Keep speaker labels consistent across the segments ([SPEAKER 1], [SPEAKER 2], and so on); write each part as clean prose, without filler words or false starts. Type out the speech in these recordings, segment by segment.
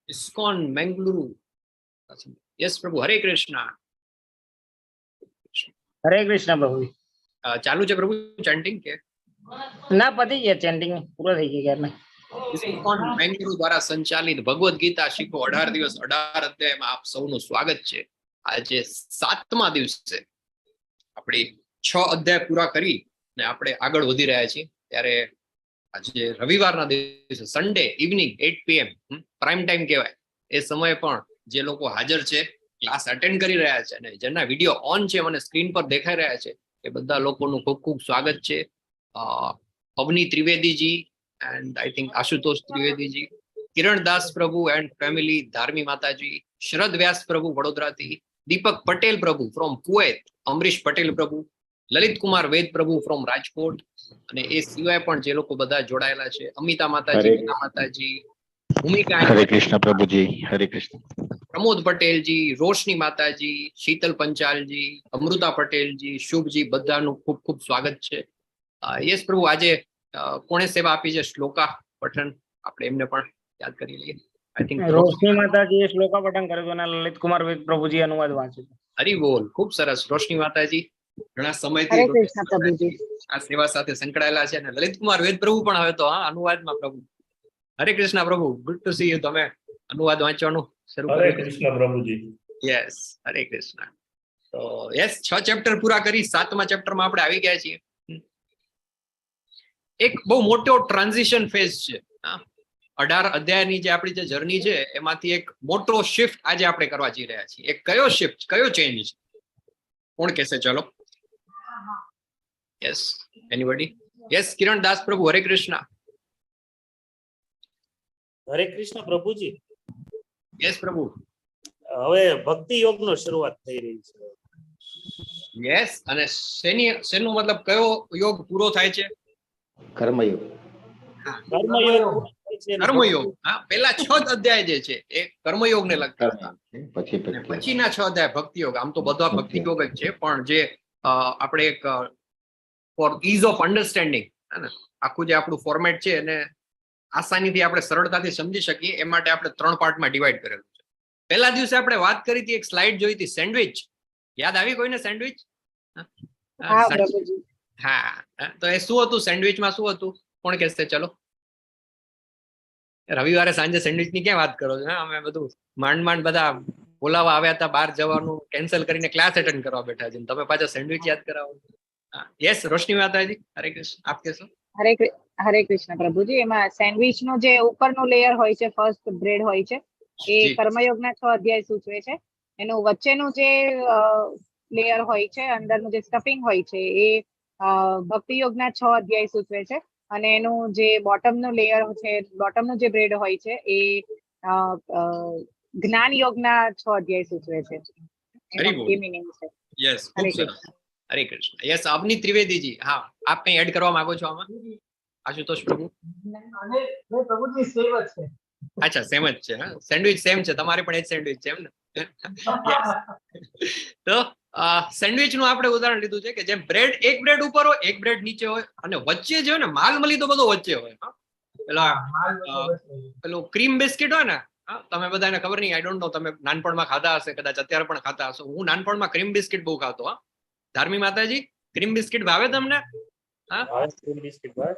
[SPEAKER 1] ISKCON Mangaluru. Yes પ્રભુ, હરે કૃષ્ણ.
[SPEAKER 2] હરે કૃષ્ણ પ્રભુ.
[SPEAKER 1] ચાલુ છે પ્રભુ ચેન્ટિંગ કે?
[SPEAKER 2] ના, પતી ગયા, ચેન્ટિંગ પૂરો થઈ ગયો ક્યારના.
[SPEAKER 1] ઇસ્કોન મેંગલુરુ દ્વારા સંચાલિત ભગવદ્ ગીતા શીખો 18 દિવસ 18 અધ્યાયમાં આપ સૌનું સ્વાગત છે. આજે સાતમા દિવસે આપણી છ અધ્યાય પૂરા કરી ને આપણે આગળ વધી રહ્યા છીએ, ત્યારે આજે રવિવારના દિવસે, Sunday evening 8 PM, prime time કહેવાય, એ સમયે પણ જે લોકો હાજર છે, ક્લાસ અટેન્ડ કરી રહ્યા છે અને જેના વિડીયો ઓન છે, મને સ્ક્રીન પર દેખાઈ રહ્યા છે, એ બધા લોકોનું ખૂબ ખૂબ સ્વાગત છે. Avni Trivediji and I think Ashutosh Trivediji, Kiran Das Prabhu and family, Dharmi Mataji, Sharad વ્યાસ પ્રભુ વડોદરાથી, દીપક પટેલ પ્રભુ ફ્રોમ કુવૈત, અમરીશ પટેલ પ્રભુ, લલિત કુમાર વેદ પ્રભુ ફ્રોમ રાજકોટ અને એ સિવાય પણ જે લોકો બધા જોડાયેલા છે, અમિતા માતાજી, મીના માતાજી, ભૂમિકા.
[SPEAKER 3] હરે કૃષ્ણ પ્રભુજી, હરે કૃષ્ણ.
[SPEAKER 1] પ્રમોદ પટેલજી, રોશની માતાજી, શીતલ પંચાલજી, અમૃતા પટેલજી, શુભજી, બધાનું ખૂબ ખૂબ સ્વાગત છે. યસ પ્રભુ, આજે કોણે સેવા આપી છે શ્લોકા પઠન? આપણે એમને પણ યાદ કરી લઈએ, I think.
[SPEAKER 2] રોશની માતાજી શ્લોકા પઠન કર્યું હતું અને લલિત કુમાર વેદ પ્રભુજી અનુવાદ વાંચ્યું.
[SPEAKER 1] હરિ બોલ, ખૂબ સરસ. રોશની માતાજી ઘણા સમયથી
[SPEAKER 4] હરે કૃષ્ણ પ્રભુજી.
[SPEAKER 1] આ સેવા સાથે સંકળાયેલા છે અને લલિત કુમાર વેદ પ્રભુ પણ હવે તો, હા, અનુવાદમાં. પ્રભુ, હરે કૃષ્ણ પ્રભુ, ગુડ ટુ સી you. તમે અનુવાદ વાંચવાનું શરૂ
[SPEAKER 5] હરે
[SPEAKER 1] કર્યું?
[SPEAKER 5] કૃષ્ણ પ્રભુજી.
[SPEAKER 1] યસ, હરે કૃષ્ણ. તો યસ, છ ચેપ્ટર પૂરા કરી સાતમા ચેપ્ટરમાં આપણે આવી ગયા છીએ. એક બહુ મોટો ટ્રાન્ઝિશન ફેઝ છે. હા, 18 અધ્યાયની જે આપણી જે જર્ની છે, એમાંથી એક મોટો શિફ્ટ આજે આપણે કરવા જઈ રહ્યા છીએ. એક કયો શિફ્ટ, કયો ચેન્જ છે, કોણ કહેશે? ચલો, યસ, એનીબડી? યસ, કિરણ દાસ પ્રભુ, હરે કૃષ્ણ.
[SPEAKER 6] હરે કૃષ્ણ પ્રભુજી.
[SPEAKER 1] યસ પ્રભુ.
[SPEAKER 6] હવે ભક્તિ યોગ નો શરૂઆત થઈ રહી છે.
[SPEAKER 1] યસ, અને શેની, શેનો મતલબ કયો યોગ પૂરો થાય છે?
[SPEAKER 3] કર્મયોગ.
[SPEAKER 6] કર્મયોગ પૂરો થાય છે અને
[SPEAKER 1] કર્મયોગ. હા, પેલા છ જ અધ્યાય જે છે એ કર્મયોગ ને લગતા હતા.
[SPEAKER 3] પછી
[SPEAKER 1] અને
[SPEAKER 3] ભક્તિ.
[SPEAKER 1] પછીના છ અધ્યાય ભક્તિ યોગ. આમ તો બધા ભક્તિ યોગ જ છે, પણ જે આપણે એક ફોર ઇઝ ઓફ અન્ડરસ્ટેન્ડિંગ, ને આખું જે આપણું ફોર્મેટ છે એને આસાનીથી આપણે સરળતાથી સમજી શકીએ એ માટે આપણે ત્રણ પાર્ટમાં ડિવાઈડ કરેલું છે. પહેલા દિવસે આપણે વાત કરી હતી, એક સ્લાઇડ જોઈ હતી, સેન્ડવિચ. યાદ આવી કોઈને સેન્ડવિચ?
[SPEAKER 4] હા પ્રભુજી.
[SPEAKER 1] હા હા, તો એ શું હતું? સેન્ડવિચમાં શું હતું, કોણ કહેશે? ચલો, રવિવારે સાંજે સેન્ડવિચ ની ક્યાં વાત કરો છો? હા, અમે બધું માંડ માંડ બધા બોલાવા આવ્યા હતા, બહાર જવાનું કેન્સલ કરીને ક્લાસ એટેન્ડ કરવા બેઠા છે અને તમે પાછા સેન્ડવિચ યાદ કરાવો. યસ, રોશની માતાજી, હરે કૃષ્ણ, આપ કહેશો?
[SPEAKER 4] હરે કૃષ્ણ પ્રભુજી. એમાં સેન્ડવિચ નું જે ઉપરનું લેયર હોય છે, ફર્સ્ટ બ્રેડ હોય છે, એ કર્મયોગના છ અધ્યાય સૂચવે છે. એનું વચ્ચેનું જે લેયર હોય છે, અંદરનું જે સ્ટફિંગ હોય છે, એ ભક્તિ યોગના છ અધ્યાય સૂચવે છે અને એનું જે બોટમનું લેયર છે, બોટમનું જે બ્રેડ હોય છે, એ અ, અ, જ્ઞાન યોગના છ અધ્યાય સૂચવે છે. એનો
[SPEAKER 1] બોલ.
[SPEAKER 4] એ મિનિંગ છે.
[SPEAKER 1] યસ, ખૂબ
[SPEAKER 4] હરે
[SPEAKER 1] સરસ, હરે કૃષ્ણ. યસ, અવની ત્રિવેદીજી, હા, આપ કંઈ એડ કરવા માંગો છો આમાં, આશુતોષ પ્રભુ?
[SPEAKER 7] અને નહીં પ્રભુજી, સેમ જ છે.
[SPEAKER 1] અચ્છા, સેમ જ છે. હા, સેન્ડવિચ સેમ છે, તમારે પણ એ જ સેન્ડવિચ છે એમ ને? Yes. તો સેન્ડવિચ નું આપણે ઉદાહરણ લીધું છે કે જેમ બ્રેડ, એક બ્રેડ ઉપર હોય, એક બ્રેડ નીચે હોય અને વચ્ચે જે હોય ને, માલ મલી તો બધો વચ્ચે હોય. હા, પેલા
[SPEAKER 7] માલ બધો વચ્ચે.
[SPEAKER 1] પેલું ક્રીમ બિસ્કિટ હોય ને, હા, તમે બધાને ખબર નહીં, I don't know, તમે નાનપણમાં ખાધા હશે, કદાચ અત્યારે પણ ખાતા હશો. હું નાનપણમાં ક્રીમ બિસ્કિટ બહુ ખાતો. હા, ધાર્મી માતાજી, ક્રીમ બિસ્કિટ ભાવે તમને?
[SPEAKER 6] હા, ક્રીમ બિસ્કિટ ભાવે.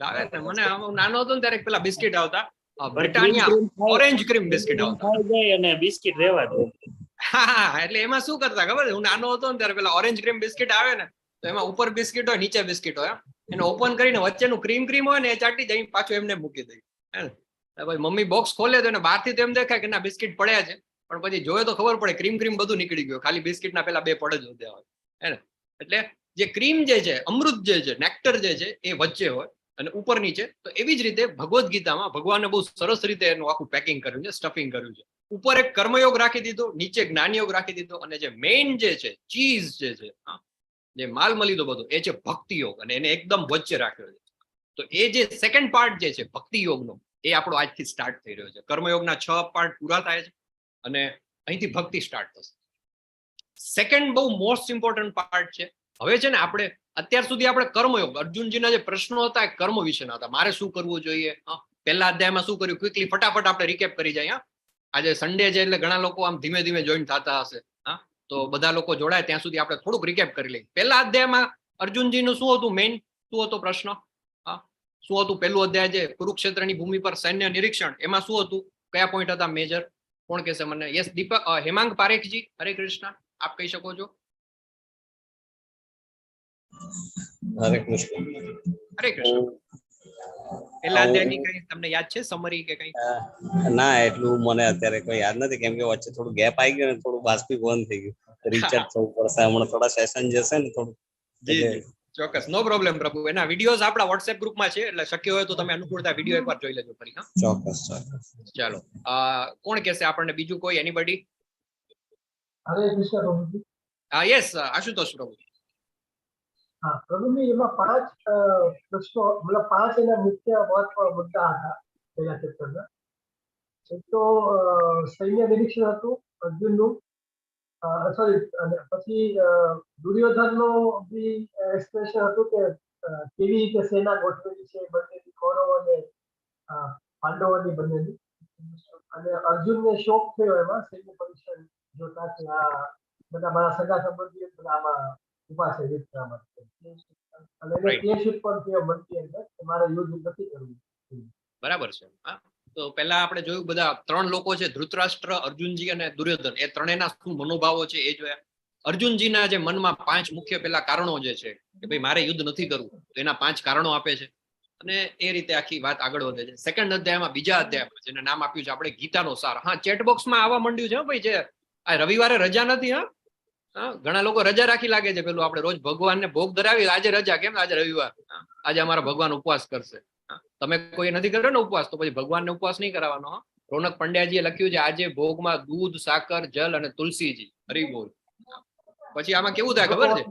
[SPEAKER 1] ભાવે ને? મને આમ હું નાનો હતો ને ત્યારે એક પેલા બિસ્કિટ આવતા,
[SPEAKER 6] પણ
[SPEAKER 1] Britannia
[SPEAKER 6] cream
[SPEAKER 1] orange cream biscuit આવતા.
[SPEAKER 6] ખાઈ જાય અને બિસ્કિટ રહેવા દે.
[SPEAKER 1] હા, એટલે એમાં શું કરતા ખબર છે? હું નાનો હતો ને ત્યારે પેલા ઓરેન્જ ક્રીમ બિસ્કિટ આવે ને, તો એમાં ઉપર બિસ્કિટ હોય, નીચે બિસ્કિટ હોય, એને ઓપન કરીને વચ્ચેનું ક્રીમ ક્રીમ હોય ને એ ચાટી જઈ પાછું એમને મૂકી દઈ, હે ને? તો ભાઈ મમ્મી બોક્સ ખોલે તો એને બહારથી તો એમ દેખાય કે ના, બિસ્કિટ પડ્યા છે, પણ પછી જોયે તો ખબર પડે ક્રીમ ક્રીમ બધું નીકળી ગયું, ખાલી બિસ્કિટના પેલા બે પડ જ વધ્યા હોય, હે ને? એટલે જે ક્રીમ જે છે, અમૃત જે છે, નેક્ટર જે છે, એ વચ્ચે હોય અને ઉપર નીચે. તો એવી જ રીતે ભગવદ્ ગીતામાં ભગવાને બહુ સરસ રીતે એનું આખું પેકિંગ કર્યું છે, સ્ટફિંગ કર્યું છે. ઉપર એક કર્મયોગ રાખી દીધો, નીચે જ્ઞાનયોગ રાખી દીધો અને જે મેઇન જે છે, ચીઝ જે છે, હા, જે માલ મલીદો બધો, એ છે ભક્તિ યોગ અને એને એકદમ વચ્ચે રાખ્યો છે. તો એ જે સેકન્ડ પાર્ટ જે છે ભક્તિ યોગનો, એ આપણો આજથી સ્ટાર્ટ થઈ રહ્યો છે. કર્મયોગના છ પાર્ટ પૂરા થાય છે અને અહીંથી ભક્તિ સ્ટાર્ટ થશે. સેકન્ડ બહુ મોસ્ટ ઇમ્પોર્ટન્ટ પાર્ટ છે. હવે છે ને, આપણે અત્યાર સુધી આપણે કર્મયોગ, અર્જુનજીના જે પ્રશ્નો હતા એ કર્મ વિશેના હતા, મારે શું કરવું જોઈએ, હા. પહેલા અધ્યાયમાં શું કર્યું? ક્વિકલી ફટાફટ આપણે રિકેપ કરી જાય. હા, આજે સન્ડે છે એટલે ઘણા લોકો આમ ધીમે ધીમે જોઈન થતા હશે. હા, તો બધા લોકો જોડાય ત્યાં સુધી આપણે થોડુંક રિકેપ કરી લઈએ. પહેલા અધ્યાયમાં અર્જુનજીનું શું હતું મેઇન? શું હતો પ્રશ્ન? હા, શું હતું પહેલું અધ્યાય જે કુરુક્ષેત્રની ભૂમિ પર સૈન્ય નિરીક્ષણ, એમાં શું હતું? કયા પોઈન્ટ હતા મેજર? કોણ કહેશે મને? યસ, દીપક, હેમાંગ પારેખજી, હરે કૃષ્ણ, આપ કહી શકો છો.
[SPEAKER 5] હરે કૃષ્ણ.
[SPEAKER 1] હરે કૃષ્ણ. પહેલા અધ્યાયની કઈ તમને યાદ છે સમરી કે કઈ?
[SPEAKER 5] ના, એટલું મને અત્યારે કોઈ યાદ નથી, કેમ કે વચ્ચે થોડું ગેપ આવી ગયું ને થોડું બાષ્પીભવન થઈ ગયું. રિચાર્જ થવું પડશે હમણાં, થોડા સેશન જશે ને થોડું.
[SPEAKER 1] જી, ચોક્કસ, નો પ્રોબ્લેમ પ્રભુ. એના વિડીયોઝ આપણા વોટ્સએપ ગ્રુપમાં છે, એટલે શક્ય હોય તો તમે અનુકૂળતા વિડીયો એકવાર જોઈ લેજો ફરી. હા.
[SPEAKER 5] ચોક્કસ ચોક્કસ.
[SPEAKER 1] ચાલો, કોણ કહેશે આપણને બીજું કોઈ? એનીબડી?
[SPEAKER 7] હરે કૃષ્ણ પ્રભુજી.
[SPEAKER 1] હા, યસ, આશુતોષ પ્રભુ.
[SPEAKER 7] હા પ્રભુજી, એમાં પાંચ પ્રશ્નો, મતલબ પાંચ એના મુખ્ય મહત્વ મુદ્દા હતા પહેલા ચેપ્ટરના. એક તો સૈન્ય નિરીક્ષણ હતું અર્જુનનું, સોરી, અને પછી દુર્યોધનનો બી એક્સપ્રેશન હતું કે કેવી રીતે સેના ગોઠવેલી છે બંનેની, કૌરવ અને પાંડવોની બંનેની. અને અર્જુનને શોક થયો એમાં સૈન્ય પરીક્ષણ જોતા કે આ બધા મારા સગા સંબંધીઓ બધા આમાં ઉભા છે યુદ્ધ કરવા માટે, અને એને ક્લેશ ઉત્પન્ન થયો મનની અંદર કે મારે યુદ્ધ નથી કરવું.
[SPEAKER 1] બરાબર છે. હા, તો પહેલા આપણે જોયું બધા ત્રણ લોકો છે, ધૃતરાષ્ટ્ર, અર્જુનજી અને દુર્યોધન, એ ત્રણેયના શું મનોભાવો છે એ જોયા. અર્જુનજીના જે મનમાં પાંચ મુખ્ય પેલા કારણો જે છે કે ભાઈ મારે યુદ્ધ નથી કરવું, તો એના પાંચ કારણો આપે છે અને એ રીતે આખી વાત આગળ વધે છે. સેકન્ડ અધ્યાયમાં, બીજા અધ્યાયમાં, જેને નામ આપ્યું છે આપણે ગીતાનો સાર. હા, ચેટ બોક્સમાં આવવા માંડ્યું છે હો ભાઈ, જે આ રવિવારે રજા નથી. હા હા, ઘણા લોકો રજા રાખી લાગે છે. પેલું આપણે રોજ ભગવાનને ભોગ ધરાવી, આજે રજા કેમ? આજે રવિવાર, આજે અમારા ભગવાન ઉપવાસ કરશે. તમે કોઈ નથી કર્યો ને ઉપવાસ, તો પછી ભગવાનને ઉપવાસ નહીં કરાવવાનો. હા, રોનક પંડ્યાજીએ લખ્યું છે આજે ભોગમાં દૂધ, સાકર, જલ અને તુલસીજી. હરી બોલ. પછી આમાં કેવું થાય ખબર છે?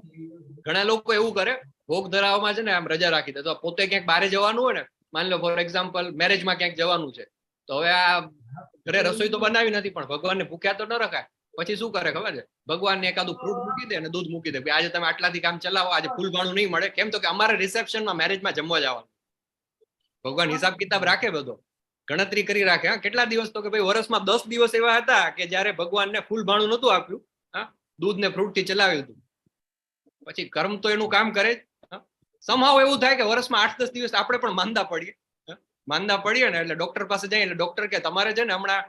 [SPEAKER 1] ઘણા લોકો એવું કરે, ભોગ ધરાવવામાં છે ને આમ રજા રાખી દે, તો પોતે ક્યાંક બહારે જવાનું હોય ને, માની લો ફોર એક્ઝામ્પલ મેરેજમાં ક્યાંક જવાનું છે, તો હવે આ ઘરે રસોઈ તો બનાવી નથી, પણ ભગવાનને ભૂખ્યા તો ન રખાય. પછી શું કરે ખબર છે? ભગવાનને એકાદું ફ્રૂટ મૂકી દે અને દૂધ મૂકી દે, આજે તમે આટલાથી કામ ચલાવો, આજે ફૂલ ભાણું નહીં મળે. કેમ? તો કે અમારે રિસેપ્શનમાં મેરેજમાં જમવા જવાનું. ભગવાન હિસાબ કિતાબ રાખે, બધો ગણતરી કરી રાખે. હા, કેટલા દિવસ? તો કે ભાઈ વર્ષમાં 10 દિવસ એવા હતા કે જયારે ભગવાનને ફૂલ ભાણું નતું આપ્યું, હા, દૂધ ને ફ્રૂટ થી ચલાવ્યું હતું. પછી કર્મ તો એનું કામ કરે જ. સમહાવ એવું થાય કે વર્ષમાં 8-10 દિવસ આપણે પણ માંદા પડીએ. માંદા પડીએ ને એટલે ડોક્ટર પાસે જઈએ, એટલે ડોક્ટર કે તમારે છે ને હમણાં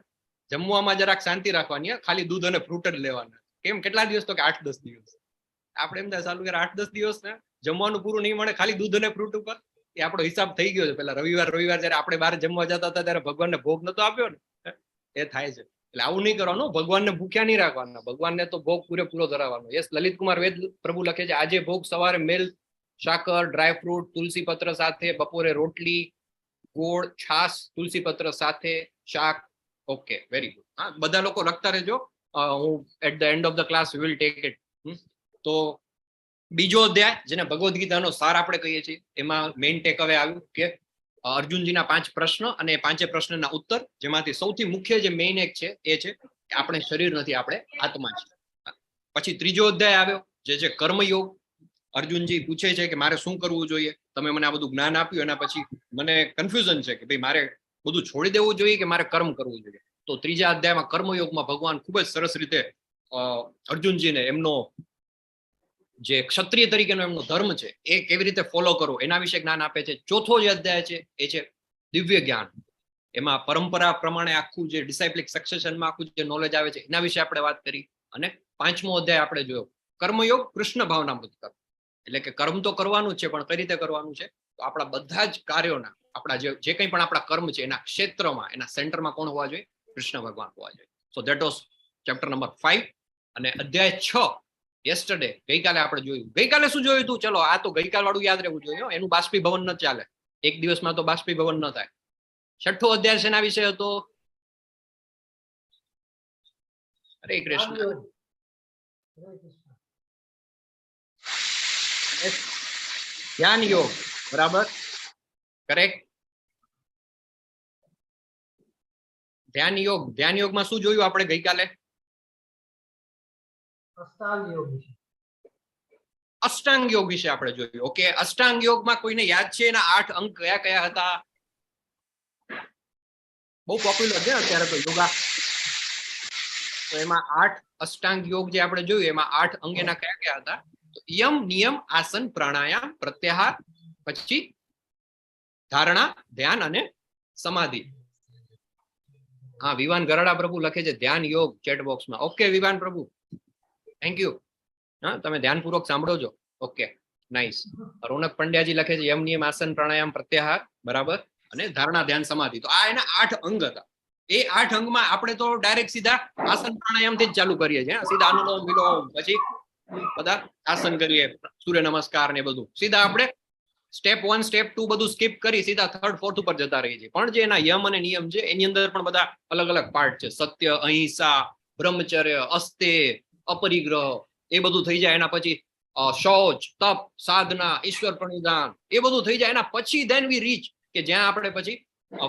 [SPEAKER 1] જમવામાં જરાક શાંતિ રાખવાની, ખાલી દૂધ અને ફ્રૂટ જ લેવાના. કેમ, કેટલા દિવસ? તો કે 8-10 દિવસ. આપણે એમ થાય ચાલુ કે 8-10 દિવસ ને જમવાનું પૂરું નહીં મળે, ખાલી દૂધ અને ફ્રૂટ ઉપર? એ આપણો હિસાબ થઈ ગયો છે. પેલા રવિવાર રવિવાર જયારે આપણે બહાર જમવા જતા હતા ત્યારે ભગવાનને ભોગ નતો આપ્યો ને, એ થાય છે. એટલે આવું નહીં કરવાનું, ભગવાનને ભૂખ્યા નહીં રાખવાના, ભગવાનને તો ભોગ પૂરેપૂરો ધરાવવાનો. યસ, લલિત કુમાર વેદ પ્રભુ લખે છે આજે ભોગ સવારે મિલ્ક, સાકર, ડ્રાય ફ્રૂટ, તુલસી પત્ર સાથે, બપોરે રોટલી, ગોળ, છાસ, તુલસી પત્ર સાથે, શાક. Okay, very good. હા, બધા લોકો લખતા રહેજો. હું at the end of the class will take it. તો બીજો અધ્યાય જેને ભગવદ્ ગીતાનો સાર આપણે કહીએ છીએ, એમાં મેઇન ટેક અવે આવ્યું કે અર્જુનજીના 5 પ્રશ્ન અને પાંચે પ્રશ્નના ઉત્તર, જેમાંથી સૌથી મુખ્ય જે મેઇન એક છે એ છે કે આપણે શરીર નથી, આપણે આત્મા છે. પછી ત્રીજો અધ્યાય આવ્યો જે છે કર્મયોગ. અર્જુનજી પૂછે છે કે મારે શું કરવું જોઈએ, તમે મને આ બધું જ્ઞાન આપ્યું એના પછી મને કન્ફ્યુઝન છે કે ભાઈ મારે બધું છોડી દેવું જોઈએ કે મારે કર્મ કરવું જોઈએ. તો ત્રીજા અધ્યાયમાં કર્મયોગમાં ભગવાન ખૂબ જ સરસ રીતે અર્જુનજીને એમનો જે ક્ષત્રિય તરીકેનો એમનો ધર્મ છે એ કેવી રીતે ફોલો કરવો એના વિશે જ્ઞાન આપે છે. ચોથો જે અધ્યાય છે એ છે દિવ્ય જ્ઞાન. એમાં પરંપરા પ્રમાણે આખું જે ડિસાઇપ્લિક સક્સેશનમાં આખું જે નોલેજ આવે છે એના વિશે આપણે વાત કરી. અને પાંચમો અધ્યાય આપણે જોયો કર્મયોગ, કૃષ્ણ ભાવનામૃત કર્મ. એટલે કે કર્મ તો કરવાનું જ છે, પણ કઈ રીતે કરવાનું છે? તો આપણા બધા જ કાર્યોના, આપણા જે કંઈ પણ આપણા કર્મ છે એના ક્ષેત્રમાં, એના સેન્ટરમાં કોણ હોવા જોઈએ? કૃષ્ણ ભગવાન હોવા જોઈએ. So that was chapter number 5. અને અધ્યાય 6 યસ્ટરડે, ગઈકાલે આપણે જોયું. ગઈકાલે શું જોયું તું? ચલો, આ તો ગઈકાલ વાળું યાદ રહેવું જોઈએ, એનું બાષ્પીભવન ન ચાલે, એક દિવસમાં તો બાષ્પીભવન ન થાય. છઠ્ઠો અધ્યાય શેના વિશે હતો? હરે કૃષ્ણ. ધ્યાન યોગ, બરાબર, કરેક્ટ. ધ્યાન યોગ. ધ્યાન યોગમાં શું જોયું આપણે ગઈકાલે?
[SPEAKER 7] અષ્ટાંગ યોગ વિશે.
[SPEAKER 1] અષ્ટાંગ યોગ વિશે આપણે જોયું. ઓકે, અષ્ટાંગ યોગમાં કોઈને યાદ છે એના 8 અંક કયા કયા હતા? બહુ પોપ્યુલર છે અત્યારે તો યોગા. તો એમાં 8 અષ્ટાંગ યોગ જે આપણે જોયું, એમાં 8 અંગ એના કયા કયા હતા? તો યમ, નિયમ, આસન, પ્રાણાયામ, પ્રત્યાહાર, પછી ધારણા, ધ્યાન અને સમાધિ. હા, વિવાન ગરાડા પ્રભુ લખે છે ધ્યાન યોગ ચેટ બોક્સમાં. ઓકે વિવાન પ્રભુ, thank you. હા, તમે ધ્યાનપૂર્વક સાંભળો છો. Okay, nice. રોનક પંડ્યાજી લખે છે યમ, નિયમ, આસન, પ્રાણાયામ, પ્રત્યાહાર, બરાબર, અને ધારણા, ધ્યાન, સમાધિ. તો આ એના 8 અંગ હતા. એ 8 અંગમાં આપણે તો ડાયરેક્ટ સીધા આસન પ્રાણાયામ થી જ ચાલુ કરીએ છીએ. સીધા અનુલોમ વિલોમ, પછી બધા આસન કરીએ, સૂર્ય નમસ્કાર ને બધું. સીધા આપણે સ્ટેપ 1, સ્ટેપ 2 બધું સ્કીપ કરી સીધા થર્ડ, ફોર્થ ઉપર જતા રહીએ છીએ. પણ જે એના યમ અને નિયમ છે એની અંદર પણ બધા અલગ અલગ પાર્ટ છે. સત્ય, અહિંસા, બ્રહ્મચર્ય, અસ્તેય, અપરિગ્રહ, એ બધું થઈ જાય. એના પછી શૌચ, તપ, સાધના, ઈશ્વર પ્રણિધાન, એ બધું થઈ જાય. એના પછી દેન વી રીચ કે જ્યાં આપણે પછી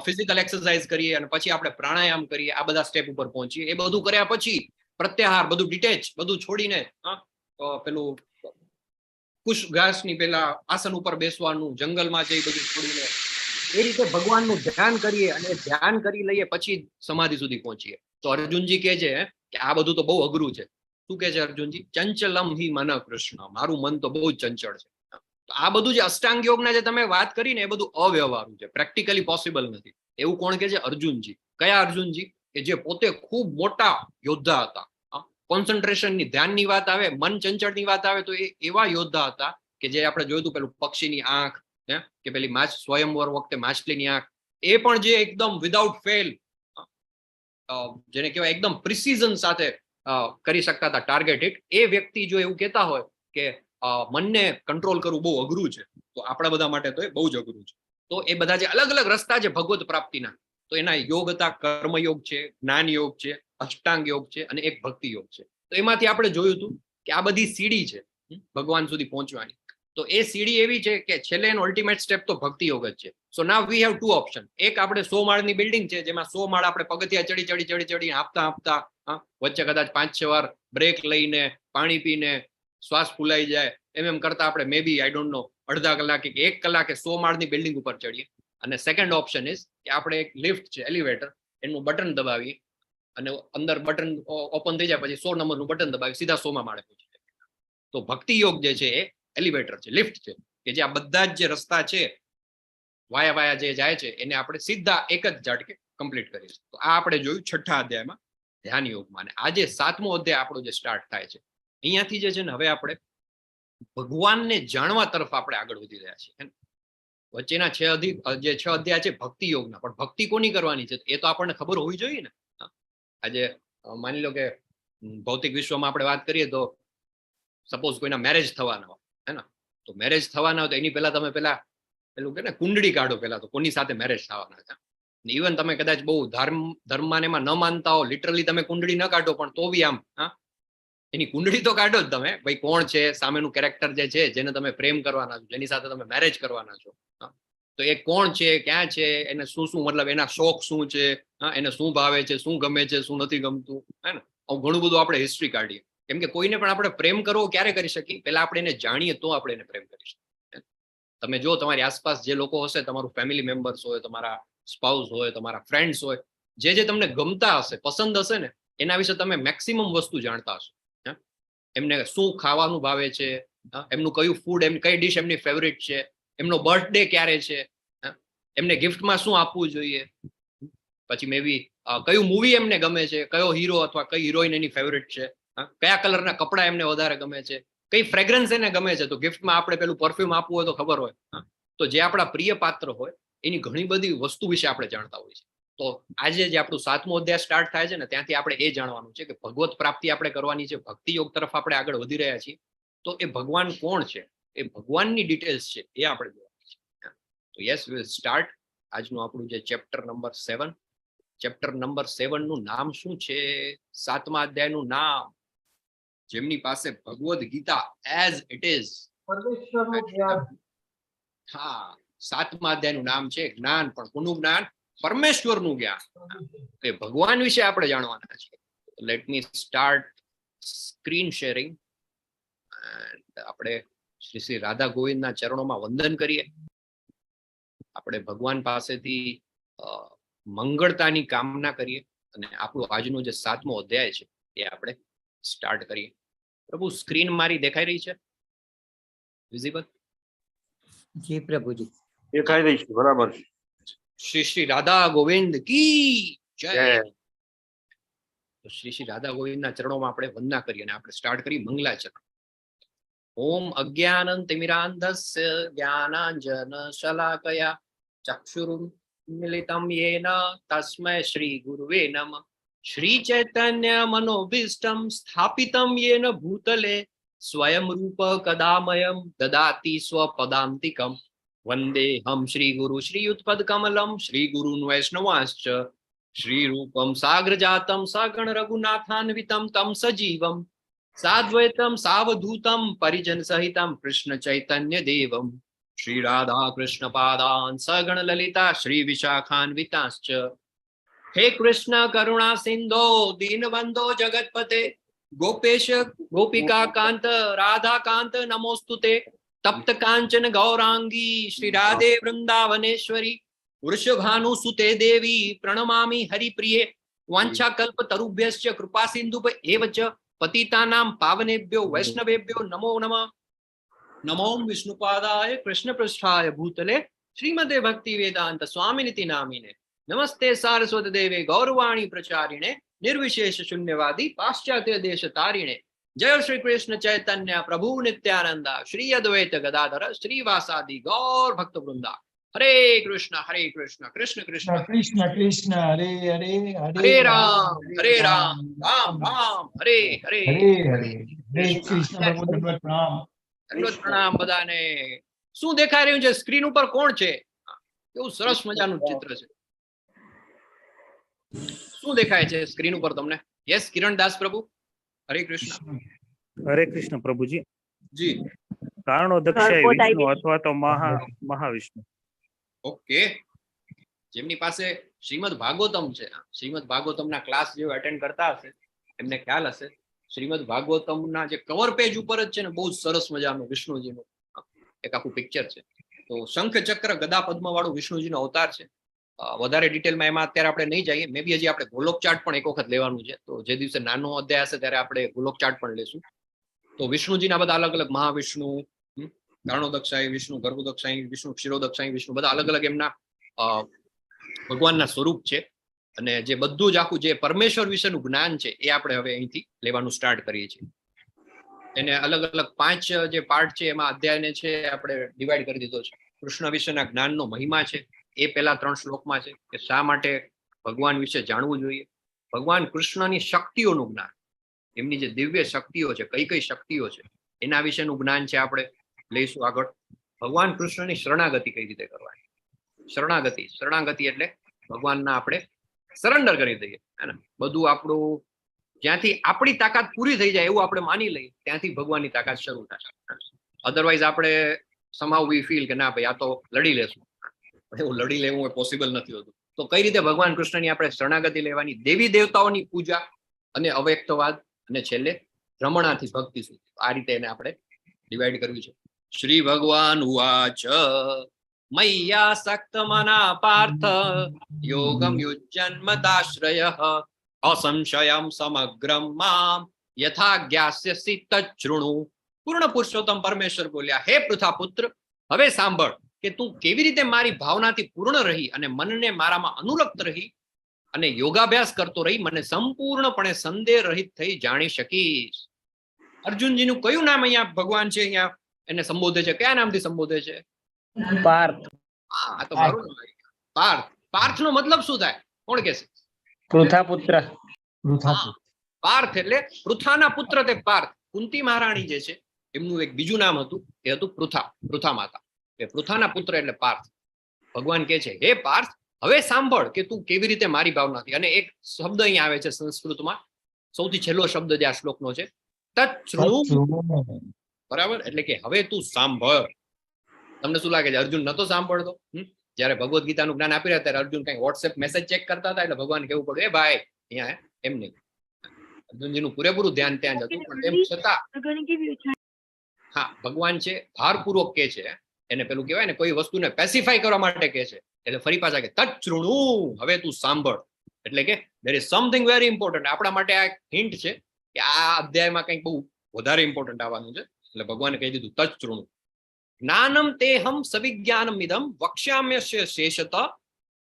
[SPEAKER 1] ફિઝિકલ એક્સરસાઇઝ કરીએ અને પછી આપણે પ્રાણાયામ કરીએ, આ બધા સ્ટેપ ઉપર પહોંચીએ. એ બધું કર્યા પછી પ્રત્યાહાર, બધું ડિટેચ, બધું છોડીને, હા, પેલું કુશ ઘાસની પેલા આસન ઉપર બેસવાનું, જંગલમાં જઈ બધું છોડીને એ રીતે ભગવાનનું ધ્યાન કરીએ અને ધ્યાન કરી લઈએ પછી સમાધિ સુધી પહોંચીએ. તો અર્જુનજી કહે છે કે આ બધું તો બહુ અઘરું છે. શું કહે છે અર્જુનજી? ચંચલમ હિ મન કૃષ્ણ, મારું મન તો બહુ જ ચંચળ છે. તો આ બધું જે અષ્ટાંગ યોગના જે તમે વાત કરી ને એ બધું અવ્યવહારુ છે, પ્રેક્ટિકલી પોસિબલ નથી. એવું કોણ કહે છે? અર્જુનજી. કયા અર્જુનજી? કે જે પોતે ખૂબ મોટા યોદ્ધા હતા. કોન્સન્ટ્રેશનની, ધ્યાનની વાત આવે, મન ચંચળની વાત આવે તો એ એવા યોદ્ધા હતા કે જે આપણે જોયું હતું પેલું પક્ષીની આંખ, હે, કે પેલી માછ સ્વયંવર વખતે માછલીની આંખ, એ પણ જે એકદમ વિધાઉટ ફેલ, જેને કહેવાય એકદમ પ્રિસિઝન સાથે કરી શકતા હતા ટાર્ગેટ હિટ, એ વ્યક્તિ જો એવું કહેતા હોય કે મનને કંટ્રોલ કરવું બહુ અઘરું છે, તો આપણા બધા માટે તો એ બહુ જ અઘરું છે. તો એ બધા જે અલગ અલગ રસ્તા છે ભગવત પ્રાપ્તિના, તો એના યોગ હતા, કર્મયોગ છે, જ્ઞાન યોગ છે, અષ્ટાંગ યોગ છે અને એક ભક્તિ યોગ છે. તો એમાંથી આપણે જોયું હતું કે આ બધી સીડી છે ભગવાન સુધી પહોંચવાની. તો એ સીડી એવી છે કે છેલ્લે એનો અલ્ટિમેટ સ્ટેપ તો ભક્તિ યોગ જ છે. So now we have two option. એક આપણે 100 માળની બિલ્ડિંગ છે જેમાં 100 માળ આપણે પગથિયા ચડી ચડી ચડી ચડી હાંફતા હાંફતા, હા, વચ્ચે કદાચ 5-6 વાર બ્રેક લઈને પાણી પીને શ્વાસ ફૂલાઈ જાય એમ એમ કરતા આપણે મે બી, I don't know, અડધા કલાકે કે 1 કલાકે 100 માળની બિલ્ડિંગ ઉપર ચડીએ. અને સેકન્ડ ઓપ્શન is કે આપણે એક લિફ્ટ છે, એલિવેટર, એનું બટન દબાવીએ અને અંદર બટન ઓપન થઈ જાય, પછી 100 નંબરનું બટન દબાવી સીધા 100માં માળે પહોંચી જાય. તો ભક્તિ યોગ જે છે એ એલિવેટર છે, લિફ્ટ છે, કે જે આ બધા જ જે રસ્તા છે વાયા વાયા જે જાય છે એને આપણે સીધા એક જ ઝાટકે કમ્પ્લીટ કરીશું. તો આ આપણે જોયું છઠ્ઠા અધ્યાયમાં ધ્યાન યોગમાં. અને આજે સાતમો અધ્યાય આપણો જે સ્ટાર્ટ થાય છે અહીંયાથી જે છે ને, હવે આપણે ભગવાનને જાણવા તરફ આપણે આગળ વધી રહ્યા છીએ, હે ને? વચ્ચેના છ અધિ જે 6 અધ્યાય છે ભક્તિ યોગના, પણ ભક્તિ કોની કરવાની છે એ તો આપણને ખબર હોવી જોઈએ ને. હા. આજે માની લો કે ભૌતિક વિશ્વમાં આપણે વાત કરીએ તો સપોઝ કોઈના મેરેજ થવાના હોય, હે ને, તો મેરેજ થવાના હોય તો એની પહેલા તમે પેલા પેલું કે ને કુંડળી કાઢો પહેલા, તો કોની સાથે મેરેજ થવાના છે. ઇવન તમે કદાચ બહુ ધર્મમાં ને એમાં ન માનતા હો, લિટરલી તમે કુંડળી ન કાઢો પણ તો બી આમ, હા, એની કુંડળી તો કાઢો જ તમે, ભાઈ કોણ છે સામેનું કેરેક્ટર જે છે જેને તમે પ્રેમ કરવાના છો, જેની સાથે તમે મેરેજ કરવાના છો, હા, તો એ કોણ છે, ક્યાં છે, એને શું શું મતલબ એના શોખ શું છે, હા, એને શું ભાવે છે, શું ગમે છે, શું નથી ગમતું, હે ને, આવું ઘણું બધું આપણે હિસ્ટ્રી કાઢીએ. કેમ કે કોઈને પણ આપણે પ્રેમ કરવો ક્યારે કરી શકીએ? પહેલા આપણે એને જાણીએ તો આપણે એને પ્રેમ કરી શકીએ. તમે જો તમારી આસપાસ જે લોકો હશે, તમારું ફેમિલી મેમ્બર્સ હોય, તમારા સ્પાઉસ હોય, તમારા ફ્રેન્ડ્સ હોય, જે જે તમને ગમતા હશે, પસંદ હશે ને, એના વિશે તમે મેક્સિમમ વસ્તુ જાણતા હશો. હા? એમને શું ખાવાનું ભાવે છે, હા? એમનું કયું ફૂડ, એમ કઈ ડિશ એમની ફેવરિટ છે, એમનો બર્થડે ક્યારે છે, હા? એમને ગિફ્ટમાં શું આપવું જોઈએ, પછી મે બી કયું મૂવી એમને ગમે છે, કયો હીરો અથવા કઈ હિરોઈન એની ફેવરિટ છે, હા? કયા કલરના કપડાં એમને વધારે ગમે છે, કઈ ફ્રેગ્રન્સ એને ગમે છે, તો ગિફ્ટમાં આપણે પેલું પરફ્યુમ આપવું હોય તો ખબર હોય. હા? તો જે આપણા પ્રિય પાત્ર હોય એની ઘણી બધી વસ્તુ વિશે આપણે જાણતા હોઈએ છીએ. તો આજે જે આપણું સાતમો અધ્યાય સ્ટાર્ટ થાય છે ને, ત્યાંથી આપણે એ જાણવાનું છે કે ભગવત પ્રાપ્તિ આપણે કરવાની છે, ભક્તિ યોગ તરફ આપણે આગળ વધી રહ્યા છીએ, તો એ ભગવાન કોણ છે, એ ભગવાનની ડિટેલ્સ છે એ આપણે જોવાની છે. તો યસ, will start આજનું આપણું જે ચેપ્ટર નંબર 7. ચેપ્ટર નંબર 7 નું નામ શું છે? સાતમા અધ્યાયનું નામ, જેમની પાસે Bhagavad Gita as it is
[SPEAKER 7] પરમેશ્વરનું જ્ઞાન.
[SPEAKER 1] હા, સાતમા અધ્યાયનું નામ છે જ્ઞાન. પણ કોનું જ્ઞાન? પરમેશ્વરનું જ્ઞાન. એ ભગવાન વિશે આપણે જાણવાના છે. Let me start screen sharing. આપણે શ્રી શ્રી રાધા ગોવિંદના ચરણોમાં વંદન કરીએ. આપણે ભગવાન પાસેથી મંગળતાની કામના કરીએ અને આપણું આજનો જે સાતમો અધ્યાય છે એ આપણે સ્ટાર્ટ કરીએ. પ્રભુ, સ્ક્રીન મારી દેખાઈ રહી છે? વિઝિબલ?
[SPEAKER 8] જી પ્રભુજી.
[SPEAKER 6] દેખાઈ રહી છે, બરાબર છે.
[SPEAKER 1] શ્રી શ્રી રાધા ગોવિંદ કી જય.
[SPEAKER 6] જય.
[SPEAKER 1] તો શ્રી શ્રી રાધા ગોવિંદના ચરણોમાં આપણે વંદના કરીએ અને આપણે સ્ટાર્ટ કરી મંગલાચરણ. ઓમ અજ્ઞાનં તિમિરાંધસ્ય જ્ઞાનાંજન શલાકયા ચક્ષુરુન્મિલિતં યેન તસ્મૈ શ્રી ગુરુવે નમઃ. શ્રી ચૈતન્ય મનોભીષ્ટં સ્થાપિतं યેન ભૂતલે સ્વયં રૂપ કદામયં દદાતિ સ્વપદાંતિકમ. વંદેહં શ્રી ગુરુ શ્રીયુતપદકમલમ શ્રી ગુરુન વૈષ્ણવાંશ્ચ શ્રી રૂપમ સાગ્રજાતમ સગણ રઘુનાથાન્વિતમ તમ સજીવમ સાદ્વૈતમ સાવધૂતમ પરિજન સહિતમ કૃષ્ણ ચૈતન્ય દેવમ શ્રી રાધા કૃષ્ણ પાદાન સગણ લલિતા શ્રી વિશાખાન્વિતાશ્ચ. હે કૃષ્ણ કરુણા સિંધો દીનબંધો જગતપતે ગોપેશ ગોપિકા કાંત રાધા કાંત નમોસ્તુતે. તપ્ત કાંચન ગૌરાંગી શ્રી રાધે વૃંદાવનેશ્વરી વૃષભાનુ સુતે દેવી પ્રણમામિ હરિપ્રિયે. વાંછા તરુભ્યશ્ચ કૃપા સિંધુ એવ ચ પતિતાનાં પાવનેભ્યો વૈષ્ણવેભ્યો નમો નમઃ. નમો વિષ્ણુપાદાય કૃષ્ણ પૃષ્ઠાય ભૂતલે શ્રીમતે ભક્તિ વેદાંત સ્વામિનિતિ નામિને. નમસ્તે સારસ્વત દેવે ગૌરવાણી પ્રચારિણે નિર્વિશેષ શૂન્યવાદી પાશ્ચાત્ય દેશ તારિણે. જય શ્રી કૃષ્ણ ચૈતન્ય પ્રભુ નિત્યાનંદા શ્રી અદ્વૈત ગદાધર શ્રીવાસાદિ ગૌર ભક્ત વૃંદા. હરે કૃષ્ણ હરે કૃષ્ણ કૃષ્ણ કૃષ્ણ
[SPEAKER 9] કૃષ્ણ કૃષ્ણ હરે હરે,
[SPEAKER 1] હરે રામ હરે રામ રામ રામ હરે હરે,
[SPEAKER 9] હરે હરે. હરે કૃષ્ણ પ્રભુ, દંડવત પ્રણામ.
[SPEAKER 1] દંડવત પ્રણામ બધાને. શું દેખાઈ રહ્યું છે સ્ક્રીન ઉપર? કોણ છે? કેવું સરસ મજાનું ચિત્ર છે. શું દેખાય છે સ્ક્રીન ઉપર તમને? યસ, કિરણ દાસ પ્રભુ, હરે કૃષ્ણ.
[SPEAKER 6] હરે કૃષ્ણ પ્રભુજી.
[SPEAKER 1] જી.
[SPEAKER 6] કારણોદક્ષાય વિષ્ણુ અથવા તો મહાવિષ્ણુ.
[SPEAKER 1] ઓકે, જેમની પાસે શ્રીમદ ભાગવતમ છે, શ્રીમદ ભાગવતમના ક્લાસ જે એટેન્ડ કરતા હશે એમને ખ્યાલ હશે, શ્રીમદ ભાગવતમના જે કવર પેજ ઉપર જ છે ને બહુ જ સરસ મજાનું વિષ્ણુજીનું એક આખું પિક્ચર છે. તો શંખ ચક્ર ગદા પદ્મ વાળું વિષ્ણુજીનો અવતાર છે. વધારે ડિટેલમાં એમાં અત્યારે આપણે નહીં જઈએ. મે બી હજી આપણે ગોલોક ચાર્ટ પણ એક વખત લેવાનું છે, તો જે દિવસે નાનો અધ્યાય હશે ત્યારે આપણે ગોલોક ચાર્ટ પણ લેશું. તો વિષ્ણુજીના બધા અલગ અલગ મહાવિષ્ણુ, કારણોદક્ષાહી વિષ્ણુ, ગર્ભોદક્ષાહી વિષ્ણુ, ક્ષીરોદક્ષાહી વિષ્ણુ, બધા અલગ અલગ એમના ભગવાનના સ્વરૂપ છે. અને જે બધું જ આખું જે પરમેશ્વર વિશેનું જ્ઞાન છે એ આપણે હવે અહીંથી લેવાનું સ્ટાર્ટ કરીએ છીએ. એને અલગ અલગ પાંચ જે પાર્ટ છે એમાં અધ્યાયને છે આપણે ડિવાઈડ કરી દીધો છે. કૃષ્ણ વિશેના જ્ઞાનનો મહિમા છે એ પહેલા ત્રણ શ્લોકમાં છે કે શા માટે ભગવાન વિશે જાણવું જોઈએ. ભગવાન કૃષ્ણની શક્તિઓનું જ્ઞાન, એમની જે દિવ્ય શક્તિઓ છે, કઈ કઈ શક્તિઓ છે એના વિશેનું જ્ઞાન છે આપણે લઈશું આગળ. ભગવાન કૃષ્ણની શરણાગતિ કઈ રીતે કરવાની, શરણાગતિ, શરણાગતિ એટલે ભગવાનના આપણે સરેન્ડર કરી દઈએ, હે ને? બધું આપણું જ્યાંથી આપણી તાકાત પૂરી થઈ જાય એવું આપણે માની લઈએ ત્યાંથી ભગવાનની તાકાત શરૂ થાય. અધરવાઇઝ આપણે સમહાઉ વી ફીલ કે ના ભાઈ આ તો લડી લેશું, એવું લડી લેવું એ પોસિબલ નથી હોતું. તો કઈ રીતે ભગવાન કૃષ્ણની આપણે શરણાગતિ લેવાની, દેવી દેવતાઓની પૂજા અને અવ્યક્તવાદ, અને છેલ્લે રમણાથી ભક્તિ સુધી, આ રીતે એને આપણે ડિવાઈડ કર્યું છે. શ્રી ભગવાન ઉવાચ મય્યા સક્ત મના પાર્થ યોગમ યુજ્જન્મદાશ્રય અસંશયમ સમગ્રમ મામ યથા જ્ઞાસ્યસી તચ્છૃણુ. પૂર્ણ પુરુષોત્તમ પરમેશ્વર બોલ્યા, હે પૃથા પુત્ર, હવે સાંભળ કે તું કેવી રીતે મારી ભાવનાથી પૂર્ણ રહી અને મનને મારામાં અનુરક્ત રહી અને યોગાભ્યાસ કરતો રહી મને સંપૂર્ણપણે સંદેહ રહિત થઈ જાણી શકીશ. અર્જુનજીનું કયું નામ અહીંયા ભગવાન છે અહીંયા એને સંબોધે છે? કયા નામથી સંબોધે છે?
[SPEAKER 2] પાર્થ.
[SPEAKER 1] હા, આ તો મારું નામ આવી ગયું. પાર્થ. પાર્થ નો મતલબ શું થાય? કોણ કહેશે?
[SPEAKER 2] પૃથા પુત્ર.
[SPEAKER 1] પાર્થ એટલે પૃથાના પુત્ર તે પાર્થ. કુંતી મહારાણી જે છે એમનું એક બીજું નામ હતું, એ હતું પૃથા, પૃથા માતા. એ પૃથાના પુત્ર એટલે પાર્થ. ભગવાન કહે છે, હે પાર્થ, હવે સાંભળ કે તું કેવી રીતે મારી ભાવનાથી, અને એક શબ્દ અહીં આવે છે સંસ્કૃતમાં, સૌથી છેલ્લો શબ્દ જે આ શ્લોકનો છે, તચ્છૃણુ, બરાબર? એટલે કે હવે તું સાંભળ. તમને શું લાગે છે, અર્જુન નતો સાંભળતો? જ્યારે ભગવદ્ ગીતાનું જ્ઞાન આપી રહ્યા ત્યારે અર્જુન કઈ વોટ્સએપ મેસેજ ચેક કરતા હતા, એટલે ભગવાન કેવું પડ્યું, એ ભાઈ અહીંયા એમ નહીં. અર્જુનજીનું પૂરેપૂરું ધ્યાન ત્યાં જ હતું, પણ તેમ છતાં હા ભગવાન છે ભારપૂર્વક કે છે, એને પેલું કહેવાય ને, કોઈ વસ્તુને પેસિફાઈ કરવા માટે કહે છે. એટલે ફરી પાછા કે તચ્છૃણુ, હવે તું સાંભળ. એટલે કે there is something very important. આપણા માટે આ હિન્ટ છે કે આ અધ્યાયમાં કંઈક બહુ વધારે ઇમ્પોર્ટન્ટ આવવાનું છે. એટલે ભગવાને કહી દીધું, તચ્છૃણુ જ્ઞાનમ તેહમ સવિજ્ઞાનમિદમ વક્ષ્યામ્યશ્ય શેષત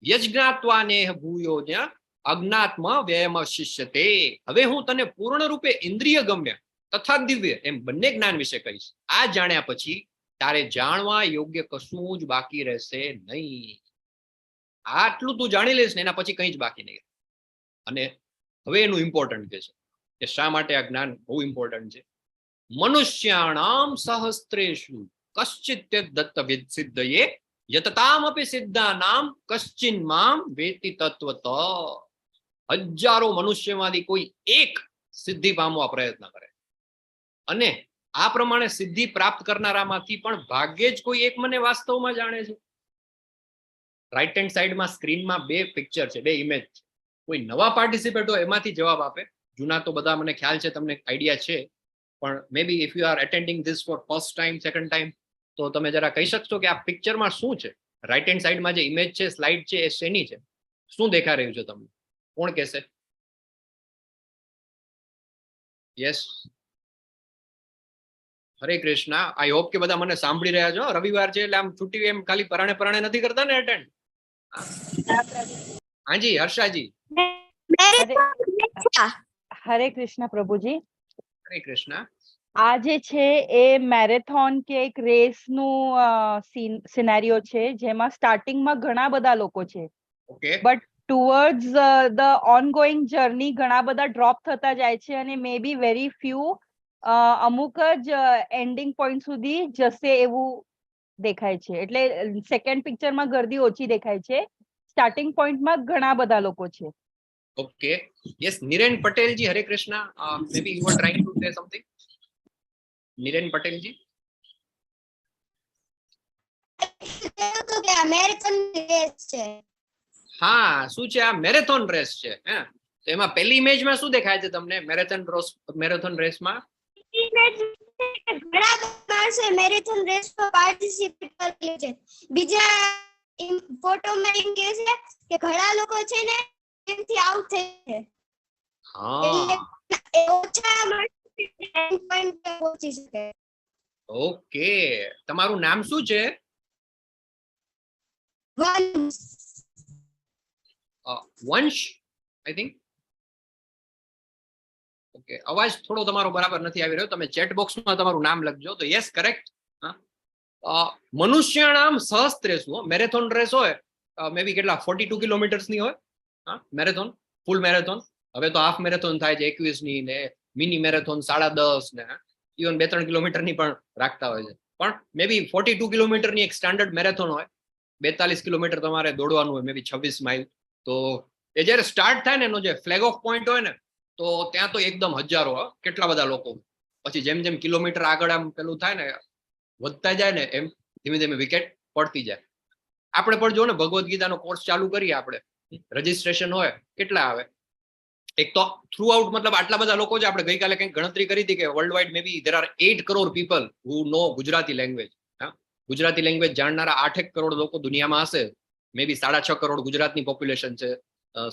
[SPEAKER 1] યજ્ઞાત્વા નેહ ભૂયો જ્યાં અજ્ઞાત્મા વ્યયમશિષ્યતે. હવે હું તને પૂર્ણ રૂપે ઇન્દ્રિય ગમ્ય તથા દિવ્ય એમ બંને જ્ઞાન વિશે કહીશ. આ જાણ્યા પછી તારે જાણવા યોગ્ય કશું જ બાકી રહેશે નહીં. આટલું તું જાણી લઈશ ને, એના પછી કંઈ જ બાકી નહીં. અને હવે એનું ઇમ્પોર્ટન્ટ કે છે કે શા માટે આ જ્ઞાન બહુ ઇમ્પોર્ટન્ટ છે. મનુષ્યાણામ સહસ્ત્રેષુ કશ્ચિત દત્ત સિદ્ધયે યતતામપી સિદ્ધાનામ કશ્ચિન મામ વેતિ તત્વત. હજારો મનુષ્યમાંથી કોઈ એક સિદ્ધિ પામવા પ્રયત્ન કરે અને આ પ્રમાણે સિદ્ધિ પ્રાપ્ત કરનારામાંથી પણ ભાગ્યે જ કોઈ એક મને વાસ્તવમાં જાણે છે. રાઈટ હેન્ડ સાઈડમાં સ્ક્રીનમાં બે પિક્ચર છે, બે ઇમેજ છે. કોઈ નવા પાર્ટિસિપેટ હોય એમાંથી જવાબ આપે. જૂના તો બધા મને ખ્યાલ છે, તમને આઈડિયા છે, પણ maybe if you are attending this for first time, second time, તો તમે જરા કહી શકશો કે આ પિક્ચરમાં શું છે? રાઈટ હેન્ડ સાઈડમાં જે ઇમેજ છે, સ્લાઇડ છે, એ શેની છે? શું દેખાઈ રહ્યું છે તમને? કોણ કહેશે? Yes, Hare Krishna. I hope કે બધા મને સાંભળી રહ્યા છો. રવિવાર છે એટલે આમ છુટ્ટી એમ ખાલી પરાણે પરાણે નથી કરતા ને અટેન્ડ? હાજી, હર્ષાજી.
[SPEAKER 10] હરે કૃષ્ણ પ્રભુજી.
[SPEAKER 1] હરે કૃષ્ણ.
[SPEAKER 10] આ જે છે એ મેરેથોન કે એક રેસનું સિનારીઓ છે, જેમાં સ્ટાર્ટિંગમાં ઘણા બધા લોકો છે, but towards the ongoing journey ઘણા બધા ડ્રોપ થતા જાય છે અને મે બી વેરી ફ્યુ, અમુક જ એન્ડિંગ પોઈન્ટ સુધી જશે એવું દેખાય છે. એટલે સેકન્ડ પિક્ચરમાં ગરદી ઓછી દેખાય છે, સ્ટાર્ટિંગ પોઈન્ટમાં ઘણા બધા લોકો છે.
[SPEAKER 1] Okay, yes, Niren પટેલજી, Hare Krishna. Maybe you are trying to say something, Niren Patelji.
[SPEAKER 11] તો કે આ મેરેથોન રેસ છે.
[SPEAKER 1] હા, શું છે આ? મેરેથોન રેસ છે. હે, તો એમાં પહેલી ઇમેજમાં શું દેખાય છે તમને મેરેથોન રેસમાં?
[SPEAKER 11] ઘણા માણસો મેરેથોન રેસમાં પાર્ટિસિપેટ કર્યું છે. બીજા ફોટોમાં એમ કહે છે કે ઘણા લોકો છે ને એમથી આઉટ થઈ છે. એટલે એ ઓછા માણસો એન્ડ પોઈન્ટ પર પહોંચી શકે.
[SPEAKER 1] ઓકે, તમારું નામ શું છે?
[SPEAKER 11] વંશ.
[SPEAKER 1] વંશ, I think. Okay, અવાજ થોડો તમારો બરાબર નથી આવી રહ્યો. તમે ચેટ બોક્સમાં તમારું નામ લખજો. તો યસ, કરેક્ટ. મનુષ્યાણામ સહસ્ત્રેષુ, મેરેથોન રેસ હોય, મે બી કેટલા, 42 કિલોમીટર્સ ની હોય, હા, મેરેથોન, ફૂલ મેરેથોન. હવે તો હાફ મેરેથોન થાય છે 21 ની ને મિની મેરેથોન 10.5 ને ઇવન 2-3 કિલોમીટર ની પણ રાખતા હોય છે. પણ મે બી 42 કિલોમીટરની એક સ્ટાન્ડર્ડ મેરેથોન હોય. 42 કિલોમીટર તમારે દોડવાનું હોય, મે બી 26 માઇલ. તો એ જ્યારે સ્ટાર્ટ થાય ને, એનો જે ફ્લેગ ઓફ પોઈન્ટ હોય ને, તો ત્યાં તો એકદમ હજારો, હો, કેટલા બધા લોકો. પછી જેમ જેમ કિલોમીટર આગળ આમ પેલું થાય ને, વધતા જાય ને, એમ ધીમે ધીમે વિકેટ પડતી જાય. આપણે પણ જો ને, ભગવદ્ ગીતાનો કોર્સ ચાલુ કરીએ આપણે, રજીસ્ટ્રેશન હોય, કેટલા આવે? એક તો થ્રુ આઉટ, મતલબ આટલા બધા લોકો છે. આપણે ગઈકાલે કંઈક ગણતરી કરી હતી કે worldwide maybe there are 8 crore people who know Gujarati language. હા, ગુજરાતી લેંગ્વેજ જાણનારા 8 એક કરોડ લોકો દુનિયામાં હશે. મે બી 6.5 કરોડ ગુજરાતની પોપ્યુલેશન છે,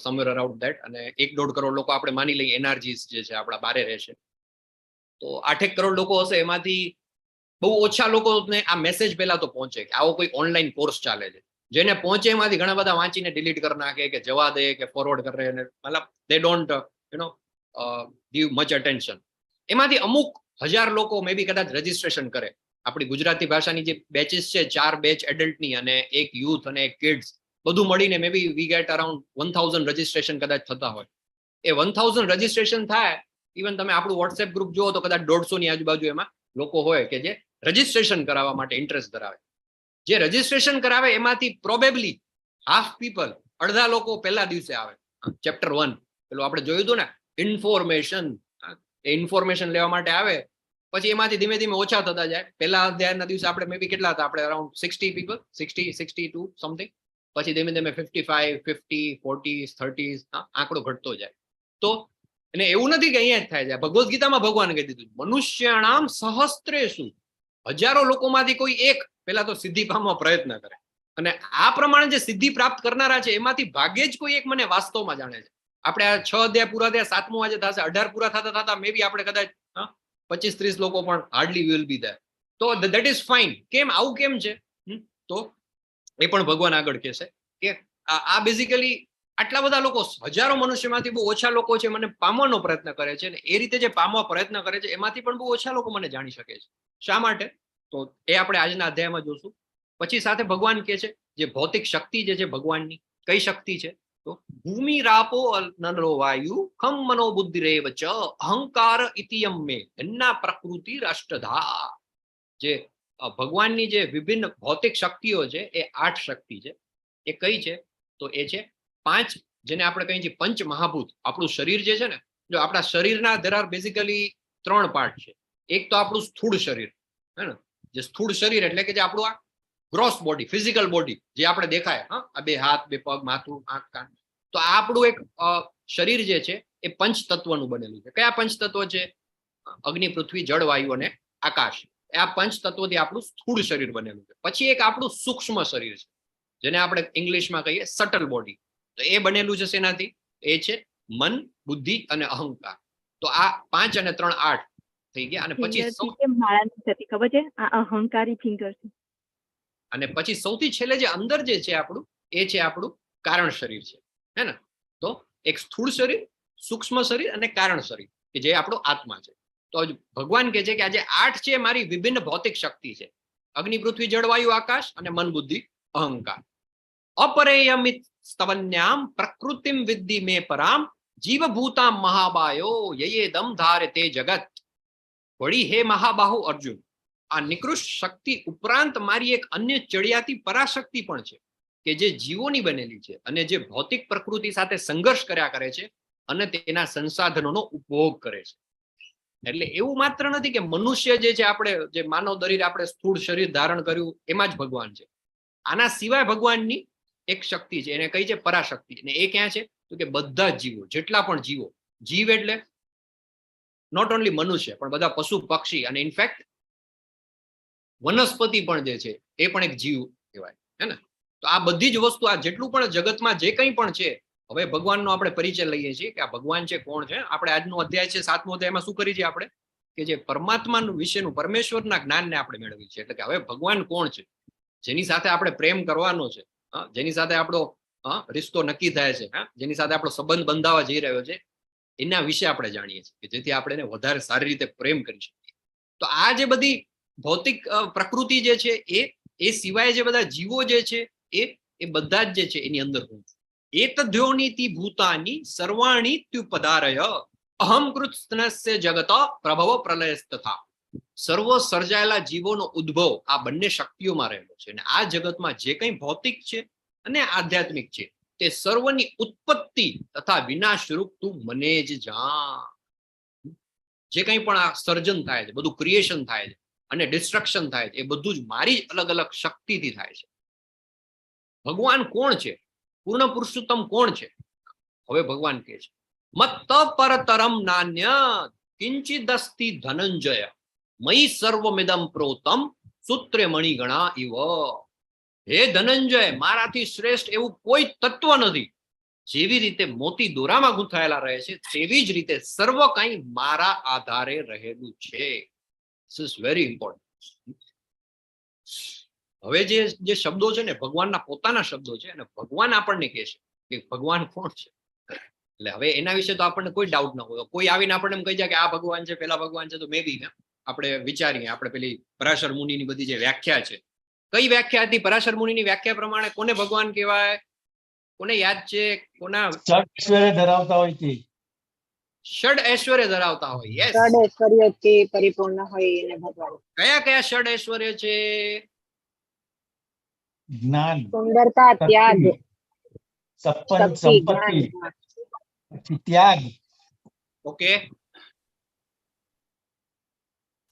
[SPEAKER 1] સમવેર અરાઉન્ડ that, અને 1-1.5 કરોડ લોકો આપણે માની લઈએ એનઆરઆઈઝ જે છે આપણા બારે રહેશે, તો 8 એક કરોડ લોકો હશે. એમાંથી બહુ ઓછા લોકોને આ મેસેજ પહેલા તો પહોંચે કે આવો કોઈ ઓનલાઈન કોર્સ ચાલે છે. જેને પહોંચે એમાંથી ઘણા બધા વાંચીને ડિલીટ કરી નાખે કે જવા દે કે ફોરવર્ડ કરે અને મતલબ they don't give much attention. એમાંથી અમુક હજાર લોકો મે બી કદાચ રજીસ્ટ્રેશન કરે. આપણી ગુજરાતી ભાષાની જે બેચીસ છે, ચાર બેચ એડલ્ટની અને એક યુથ અને એક કિડ્સ, બધું મળીને maybe we get around 1000 registration કદાચ થતા હોય. એ 1000 રજીસ્ટ્રેશન થાય, ઇવન તમે આપણું વોટ્સએપ ગ્રુપ જુઓ તો કદાચ 150 ની આજુબાજુ એમાં લોકો હોય કે જે રજીસ્ટ્રેશન કરાવવા માટે ઇન્ટરેસ્ટ ધરાવે. જે રજીસ્ટ્રેશન કરાવે એમાંથી પ્રોબેબલી હાફ પીપલ, અડધા લોકો પહેલા દિવસે આવે. ચેપ્ટર 1 પેલું આપણે જોયું હતું ને, ઇન્ફોર્મેશન, એ ઇન્ફોર્મેશન લેવા માટે આવે. પછી એમાંથી ધીમે ધીમે ઓછા થતા જાય. પહેલા અધ્યાયના દિવસે આપણે મે બી કેટલા હતા? આપણે અરાઉન્ડ 60 પીપલ, 60, 62 સમથિંગ. પછી ધીમે ધીમે 55, 50, 40, 30, આંકડો ઘટતો જાય. તો અને એવું નથી કે અહીંયા જ થાય છે. ભગવદ્ ગીતામાં ભગવાન કહી દીધું, મનુષ્યાણામ સહસ્ત્રેષુ. હજારો લોકોમાંથી કોઈ એક પેલા તો સિદ્ધિ પામવા પ્રયત્ન કરે, અને આ પ્રમાણે જે સિદ્ધિ પ્રાપ્ત કરનારા છે એમાંથી ભાગ્યે જ કોઈ એક મને વાસ્તવમાં જાણે છે. આપણે આ 6 અધ્યાય પૂરા થયા, 7મો આજે થશે, 18 પૂરા થતા થતા મે બી આપણે કદાચ 25-30 લોકો પણ હાર્ડલી will be there. તો that is fine. કેમ આવું કેમ છે? તો એ પણ ભગવાન આગળ કહેશે કે આ બેઝિકલી આટલા બધા લોકો, હજારો મનુષ્યમાંથી બહુ ઓછા લોકો છે મને પામવાનો પ્રયત્ન કરે છે, અને એ રીતે જે પામવા પ્રયત્ન કરે છે એમાંથી પણ બહુ ઓછા લોકો મને જાણી શકે છે. શા માટે? તો એ આપણે આજના અધ્યાયમાં જોશું. પછી સાથે ભગવાન કહે છે જે ભૌતિક શક્તિ જે છે ભગવાનની, કઈ શક્તિ છે? તો ભૂમિ રાપો નરો વાયુ ખમ મનો બુદ્ધિરેવ ચ અહંકાર ઇતિયમ મે ભિન્ના પ્રકૃતિ રાષ્ટ્રધા. જે ભગવાનની જે વિભિન્ન ભૌતિક શક્તિઓ છે એ 8 શક્તિ છે. એ કઈ છે? તો એ છે 5, જેને આપણે કહીએ છીએ પંચ મહાભૂત. આપણું શરીર જે છે ને, જો આપણા શરીરના there are basically 3 part છે. એક તો આપણું સ્થૂળ શરીર, હે ને, જે સ્થૂળ શરીર એટલે કે જે આપણું આ ગ્રોસ બોડી, ફિઝિકલ બોડી જે આપણે દેખાય, હા, આ 2 હાથ, 2 પગ, માથું, આંખ, કાન. તો આ આપણું એક શરીર જે છે એ પંચ તત્વનું બનેલું છે. કયા પંચ તત્વ છે? અગ્નિ, પૃથ્વી, જળ, વાયુ અને આકાશ. એ આ પંચ તત્વોથી આપણું સ્થૂળ શરીર બનેલું છે. પછી એક આપણું સૂક્ષ્મ શરીર છે, જેને આપણે ઇંગ્લિશમાં કહીએ સટલ બોડી. તો એ બનેલું છે શેનાથી? એ છે મન, બુદ્ધિ અને અહંકાર. તો આ 5 અને 3 8 થઈ ગયા. અને પછી
[SPEAKER 12] માળા નથી થતી, ખબર છે? આ અહંકારી ફિંગર છે.
[SPEAKER 1] અને પછી સૌથી છેલ્લે જે અંદર જે છે આપણું, એ છે આપણું કારણ શરીર છે, હે ને. તો એક સ્થૂળ શરીર, સૂક્ષ્મ શરીર અને કારણ શરીર, કે જે આપણો આત્મા છે. તો ભગવાન કહે છે કે આ જે 8 છે મારી વિભિન્ન ભૌતિક શક્તિ છે, અગ્નિ, પૃથ્વી, જળ, વાયુ, આકાશ અને મન, બુદ્ધિ, અહંકાર. અપરેયમિત સ્તવન્યામ પ્રકૃતિમ વિદ્ધિ મે પરામ જીવભૂતામ મહાબાયો યયેદમ ધારે તે જગત. વળી હે મહાબાહુ અર્જુન, આ નિકૃષ્ટ શક્તિ ઉપરાંત મારી એક અન્ય ચડિયાતી પરાશક્તિ પણ છે, કે જે જીવોની બનેલી છે અને જે ભૌતિક પ્રકૃતિ સાથે સંઘર્ષ કર્યા કરે છે અને તેના સંસાધનોનો ઉપભોગ કરે છે. એટલે એવું માત્ર નથી કે મનુષ્ય જે છે, આપણે જે માનવ શરીર, આપણે સ્થૂળ શરીર ધારણ કર્યું એમાં જ ભગવાન છે. આના સિવાય ભગવાનની એક શક્તિ છે, એને કઈ છે પરાશક્તિ. અને એ ક્યાં છે? તો કે બધા જ જીવો, જેટલા પણ જીવો, જીવ એટલે not only મનુષ્ય પણ બધા પશુ પક્ષી અને ઇનફેક્ટ વનસ્પતિ પણ જે છે એ પણ એક જીવ કહેવાય, હે ને. તો આ બધી જ વસ્તુ, આ જેટલું પણ જગતમાં જે કંઈ પણ છે, હવે ભગવાનનો આપણે પરિચય લઈએ છીએ કે આ ભગવાન છે કોણ છે. આપણે આજનો અધ્યાય છે 7મો અધ્યાય, એમાં શું કરીએ છીએ આપણે? કે જે પરમાત્માનું વિશેનું, પરમેશ્વરના જ્ઞાનને આપણે મેળવીએ છીએ. એટલે કે હવે ભગવાન કોણ છે, જેની સાથે આપણે પ્રેમ કરવાનો છે, જેની સાથે આપણો રિશ્તો નક્કી થાય છે, જેની સાથે આપણો સંબંધ બંધાવા જઈ રહ્યો છે, એના વિશે આપણે જાણીએ છીએ, કે જેથી આપણે એને વધારે સારી રીતે પ્રેમ કરી શકીએ. તો આ જે બધી ભૌતિક પ્રકૃતિ જે છે એ સિવાય જે બધા જીવો જે છે એ બધા જ જે છે એની અંદર હું છું. એતદ્યોનિતિ ભૂતાની સર્વાણી ત્યુપધારય અહમ કૃત્સ્નસ્ય જગત પ્રભવ પ્રલયસ્તથા. સર્વ સર્જાયેલા જીવોનો ઉદ્ભવ આ બંને શક્તિઓમાં રહેલો છે, અને આ જગતમાં જે કંઈ ભૌતિક છે અને આધ્યાત્મિક છે તે સર્વની ઉત્પત્તિ તથા વિનાશ રૂપ તું મને જ જાણ. જે કંઈ પણ આ સર્જન થાય છે, બધું ક્રિએશન થાય છે અને ડિસ્ટ્રક્શન થાય છે, એ બધું જ મારી જ અલગ અલગ શક્તિથી થાય છે. ભગવાન કોણ છે? પૂર્ણ પુરુષોત્તમ કોણ છે? હવે ભગવાન કહે છે મત્ત પરતરમ નાન્ય કિંચિદસ્તિ ધનંજય મયી સર્વમિદં પ્રોતમ સૂત્રે મણિગણા ઇવ. હે ધનંજય, મારાથી શ્રેષ્ઠ એવું કોઈ તત્વ નથી. જેવી રીતે મોતી દોરામાં ગૂંથાયેલા રહે છે તેવી જ રીતે સર્વ કંઈ મારા આધારે રહેલું છે. This is very important. હવે જે જે શબ્દો છે ને ભગવાનના પોતાના શબ્દો છે, અને ભગવાન આપણને કહે છે કે ભગવાન કોણ છે. એટલે હવે એના વિશે તો આપણને કોઈ ડાઉટ ન હોય. કોઈ આવીને આપણને એમ કહી જાય કે આ ભગવાન છે, પેલા ભગવાન છે, તો મે બી આપણે વિચારીએ. આપણે પેલી પરાશર મુનિની બધી જે વ્યાખ્યા છે, કઈ વ્યાખ્યા હતી પરાશર મુનિની વ્યાખ્યા પ્રમાણે કોને ભગવાન કહેવાય? કોને યાદ છે? કોના
[SPEAKER 9] ષડ ઐશ્વર્ય ધરાવતા હોય તે.
[SPEAKER 1] ષડ ઐશ્વર્ય ધરાવતા હોય. યસ,
[SPEAKER 4] ષડ ઐશ્વર્યથી પરિપૂર્ણ હોય એને ભગવાન.
[SPEAKER 1] કયા કયા ષડ ઐશ્વર્ય છે?
[SPEAKER 9] જ્ઞાન,
[SPEAKER 4] સુંદરતા, ત્યાગ,
[SPEAKER 9] સંપત્તિ, પછી ત્યાગ.
[SPEAKER 1] ઓકે,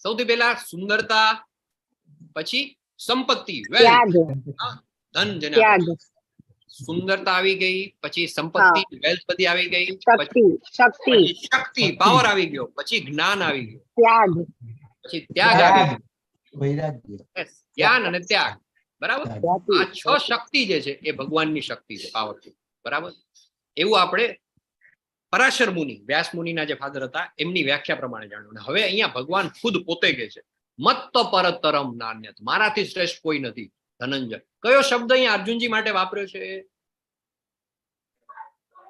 [SPEAKER 1] સૌથી પહેલા સુંદરતા, પછી સંપત્તિ, વેલ્થ, ધન, જેને સુંદરતા આવી ગઈ, પછી સંપત્તિ, વેલ્થ બધી આવી ગઈ,
[SPEAKER 4] શક્તિ,
[SPEAKER 1] શક્તિ, પાવર આવી ગયો, પછી જ્ઞાન આવી ગયું,
[SPEAKER 4] ત્યાગ,
[SPEAKER 1] પછી ત્યાગ આવી ગયો,
[SPEAKER 9] વૈરાગ્ય.
[SPEAKER 1] જ્ઞાન અને ત્યાગ. બરાબર? આ છ શક્તિ જે છે એ ભગવાનની શક્તિ છે, પાવરફુલ. બરાબર? એવું આપણે પરાશર મુનિ, વ્યાસ મુનિના જે ફાધર હતા, એમની વ્યાખ્યા પ્રમાણે જાણ્યું. અને હવે અહીંયા ભગવાન ખુદ પોતે કહે છે, મત્ત પરતરમ નાન્યત, મારાથી શ્રેષ્ઠ કોઈ નથી. ધનંજય, કયો શબ્દ અહીંયા અર્જુનજી માટે વાપર્યો છે?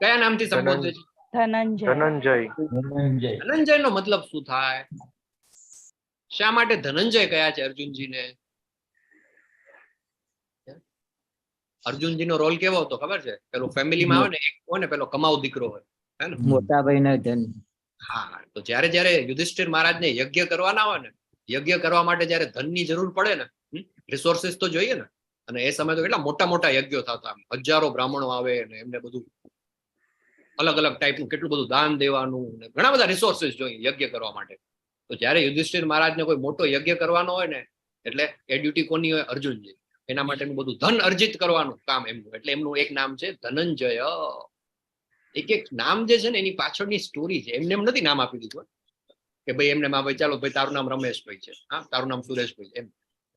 [SPEAKER 1] કયા નામથી સંબોધે છે?
[SPEAKER 10] ધનંજય.
[SPEAKER 13] ધનંજય.
[SPEAKER 9] ધનંજય.
[SPEAKER 1] ધનંજય નો મતલબ શું થાય? શા માટે ધનંજય કયા છે અર્જુનજીને? અર્જુનજી નો રોલ કેવો હતો ખબર છે? પેલો ફેમિલીમાં આવે ને, એક હોય ને પેલો કમાઉ દીકરો હોય, હે ને,
[SPEAKER 8] મોટા ભાઈના ધન.
[SPEAKER 1] હા, તો જ્યારે જ્યારે યુધિષ્ઠિર મહારાજને યજ્ઞ કરવાના હોય ને, યજ્ઞ કરવા માટે જ્યારે ધનની જરૂર પડે ને, રિસોર્સિસ તો જોઈએ ને, અને એ સમય તો કેટલા મોટા મોટા યજ્ઞો થતા, હજારો બ્રાહ્મણો આવે ને એમને બધું અલગ અલગ ટાઈપનું કેટલું બધું દાન દેવાનું ને ઘણા બધા રિસોર્સિસ જોઈએ યજ્ઞ કરવા માટે. તો જ્યારે યુધિષ્ઠિર મહારાજને કોઈ મોટો યજ્ઞ કરવાનો હોય ને, એટલે એ ડ્યુટી કોની હોય? અર્જુનજી. એના માટેનું બધું ધન અર્જિત કરવાનું કામ એમનું, એટલે એમનું એક નામ છે ધનંજય. એક એક નામ જે છે ને એની પાછળની સ્ટોરી છે. એમને એમ નથી નામ આપી દીધું કે ભાઈ એમને ભાઈ ચાલો ભાઈ તારું નામ રમેશભાઈ છે, હા તારું નામ સુરેશભાઈ, એમ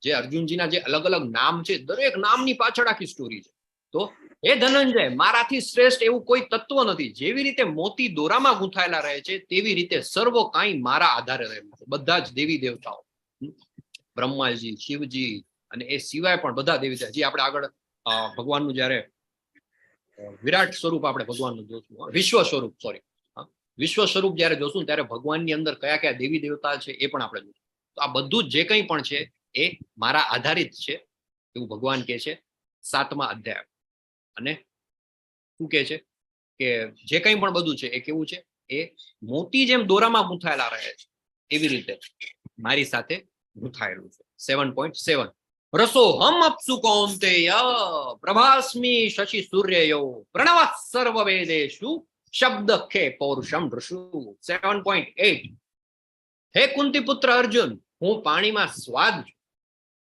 [SPEAKER 1] જે અર્જુનજીના જે અલગ અલગ નામ છે દરેક નામની પાછળ આખી સ્ટોરી છે. તો હે ધનંજય, મારાથી શ્રેષ્ઠ એવું કોઈ તત્વ નથી. જેવી રીતે મોતી દોરામાં ગૂંથાયેલા રહે છે તેવી રીતે સર્વ કાંઈ મારા આધારે રહેલું છે. બધા જ દેવી દેવતાઓ, બ્રહ્માજી, શિવજી અને એ સિવાય પણ બધા દેવી દેવતા. હજી આપણે આગળ ભગવાનનું જ્યારે વિરાટ સ્વરૂપ આપણે ભગવાનનું જોશું, વિશ્વ સ્વરૂપ, સોરી, વિશ્વ સ્વરૂપ જ્યારે જોશું ત્યારે ભગવાનની અંદર કયા કયા દેવી દેવતા છે એ પણ આપણે જોશું. તો આ બધું જે કંઈ પણ છે એ મારા આધારિત છે એવું ભગવાન કહે છે 7મા અધ્યાય. અને શું કહે છે કે જે કંઈ પણ બધું છે એ કેવું છે? એ મોતી જેમ દોરામાં ગૂંથાયેલા રહે છે એવી રીતે મારી સાથે ગૂંથાયેલું છે. 7.7 રસોહમ અપ્સુ કૌંતેય પ્રભાસ્મી શશિ સૂર્યયો પ્રણવ સર્વ વેદેષુ શબ્દ ખે પૌરુષમ ઋષુ. 7.8 હે કુંતી પુત્ર અર્જુન, હું પાણીમાં સ્વાદ છું,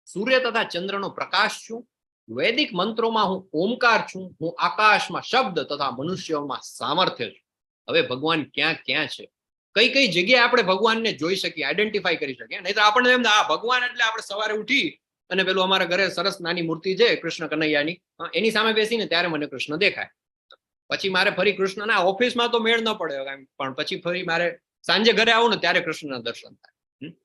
[SPEAKER 1] સૂર્ય તથા ચંદ્રનો પ્રકાશ છું, વૈદિક મંત્રોમાં હું ઓમકાર છું, હું આકાશમાં શબ્દ તથા મનુષ્યોમાં સામર્થ્ય છું. હવે ભગવાન ક્યાં ક્યાં છે, કઈ કઈ જગ્યાએ આપણે ભગવાનને જોઈ શકીએ, આઈડેન્ટિફાઈ કરી શકીએ? નહીં તો આપણને એમ આ ભગવાન એટલે આપણે સવારે ઉઠી અને પેલું અમારા ઘરે સરસ નાની મૂર્તિ છે કૃષ્ણ કનૈયાની, એની સામે બેસીને ત્યારે મને કૃષ્ણ દેખાય. પછી મારે ફરી કૃષ્ણના ઓફિસમાં તો મેળ ન પડે, પણ પછી ફરી મારે સાંજે ઘરે આવું ને ત્યારે કૃષ્ણના દર્શન થાય.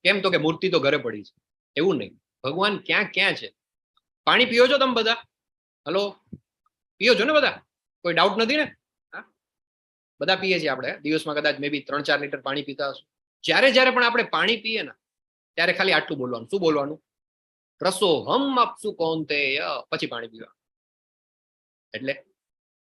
[SPEAKER 1] કેમ? તો કે મૂર્તિ તો ઘરે પડી છે. એવું નહીં, ભગવાન ક્યાં ક્યાં છે. પાણી પીઓ છો તમે બધા? હલો, પીઓ છો ને બધા? કોઈ ડાઉટ નથી ને? હા, બધા પીએ છીએ આપણે. દિવસમાં કદાચ મે બી 3-4 લીટર પાણી પીતા હશું. જ્યારે જ્યારે પણ આપણે પાણી પીએ ને ત્યારે ખાલી આટલું બોલવાનું. શું બોલવાનું? રસોહમ અપ્સુ કૌંતેય, પછી પાણી પીવા. એટલે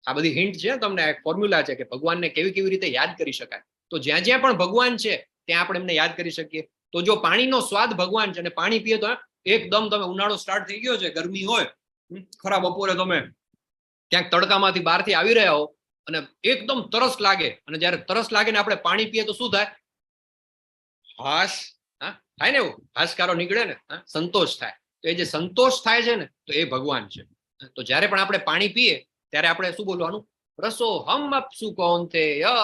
[SPEAKER 1] આ બધી હિન્ટ છે તમને, એક ફોર્મ્યુલા છે કે ભગવાનને કેવી કેવી રીતે યાદ કરી શકાય. તો જ્યાં જ્યાં પણ ભગવાન છે ત્યાં આપણે એમને યાદ કરી શકીએ. તો જો પાણીનો સ્વાદ ભગવાન છે અને પાણી પીએ તો એકદમ તમે ઉનાળો સ્ટાર્ટ થઈ ગયો છે, ગરમી હોય, ખરા બપોરે તમે ક્યાંક તડકામાંથી બહારથી આવી રહ્યા હો અને એકદમ તરસ લાગે, અને જ્યારે તરસ લાગે ને આપણે પાણી પીએ તો શું થાય? હાશ, હા થાય ને એવું, હાશકારો નીકળે ને, હા સંતોષ થાય. તો એ જે સંતોષ થાય છે ને, તો એ ભગવાન છે. તો જ્યારે પણ આપણે પાણી પીએ ત્યારે આપણે શું બોલવાનું? રસો હમ અપ્સુ કૌંતેય.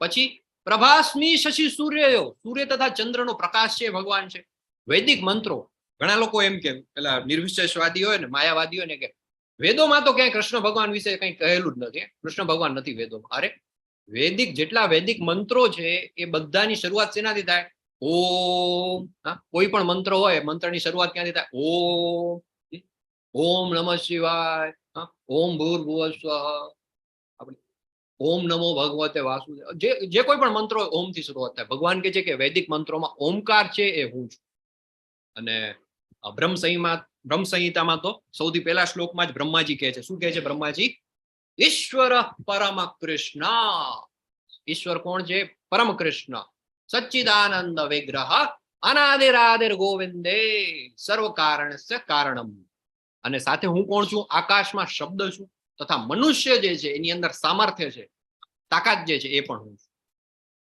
[SPEAKER 1] પછી પ્રભાસ્મી શશી સૂર્યયો, સૂર્ય તથા ચંદ્રનો પ્રકાશ છે ભગવાન છે. વૈદિક મંત્રો, ઘણા લોકો એમ કે પેલા નિર્વિશેષવાદી હોય ને, માયાવાદી હોય ને, કે વેદોમાં તો ક્યાંય કૃષ્ણ ભગવાન વિશે કંઈ કહેલું જ નથી, કૃષ્ણ ભગવાન નથી વેદોમાં. અરે વૈદિક જેટલા વૈદિક મંત્રો છે એ બધાની શરૂઆત શેનાથી થાય? ઓમ. હા, કોઈ પણ મંત્ર હોય મંત્રની શરૂઆત ક્યાંથી થાય? ઓમ. ઓમ નમઃ શિવાય, હા, ઓમ ભૂર્ભુવઃ સ્વઃ, આપણે ઓમ નમો ભગવતે વાસુદેવ, જે જે કોઈ પણ મંત્રો હોય ઓમથી શરૂઆત થાય. ભગવાન કહે છે કે વૈદિક મંત્રોમાં ઓમકાર છે એ હું છું. અને બ્રહ્મ સંહિતામાં તો સૌથી પહેલા શ્લોકમાં જ બ્રહ્માજી કહે છે. શું કહે છે બ્રહ્માજી? ઈશ્વર પરમ કૃષ્ણ. ઈશ્વર કોણ છે? પરમ કૃષ્ણ, સચ્ચિદાનંદ વિગ્રહ અનાદિરાદિર ગોવિંદે સર્વ કારણસ્ય કારણમ. અને સાથે હું કોણ છું? આકાશમાં શબ્દ છું તથા મનુષ્ય જે છે એની અંદર સામર્થ્ય છે, તાકાત જે છે એ પણ હું છું.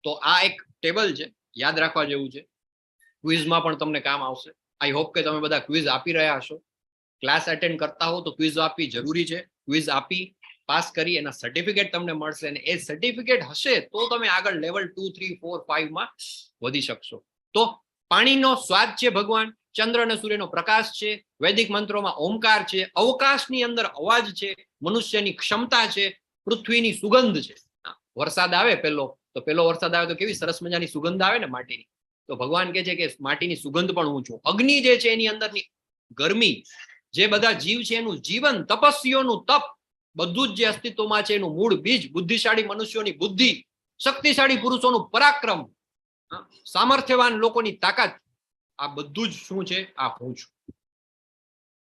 [SPEAKER 1] તો આ એક ટેબલ છે, યાદ રાખવા જેવું છે. ક્વિઝમાં પણ તમને કામ આવશે. I hope કે તમે બધા ક્વિઝ આપી રહ્યા હશો. ક્લાસ એટેન્ડ કરતા હો તો ક્વિઝ આપવી જરૂરી છે. ક્વિઝ આપી પાસ કરી એના સર્ટિફિકેટ તમને મળશે અને એ સર્ટિફિકેટ હશે તો તમે આગળ લેવલ 2, 3, 4, 5 માં વધી શકશો. તો પાણીનો સ્વાદ છે ભગવાન, ચંદ્ર અને સૂર્યનો પ્રકાશ છે, વૈદિક મંત્રોમાં ઓમકાર છે, અવકાશની અંદર અવાજ છે, મનુષ્યની ક્ષમતા છે, પૃથ્વીની સુગંધ છે. વરસાદ આવે પેલો, તો પેલો વરસાદ આવે તો કેવી સરસ મજાની સુગંધ આવે ને માટીની. તો ભગવાન કહે છે કે માટીની સુગંધ પણ હું છું. અગ્નિ જે છે એની અંદરની ગરમી, જે બધા જીવ છે એનું જીવન, તપસ્વીઓનું તપ, બધું જ જે અસ્તિત્વમાં છે એનું મૂળ બીજ, બુદ્ધિશાળી મનુષ્યોની બુદ્ધિ, શક્તિશાળી પુરુષોનું પરાક્રમ, સામર્થ્યવાન લોકોની તાકાત, આ બધું જ શું છે? આ હું છું.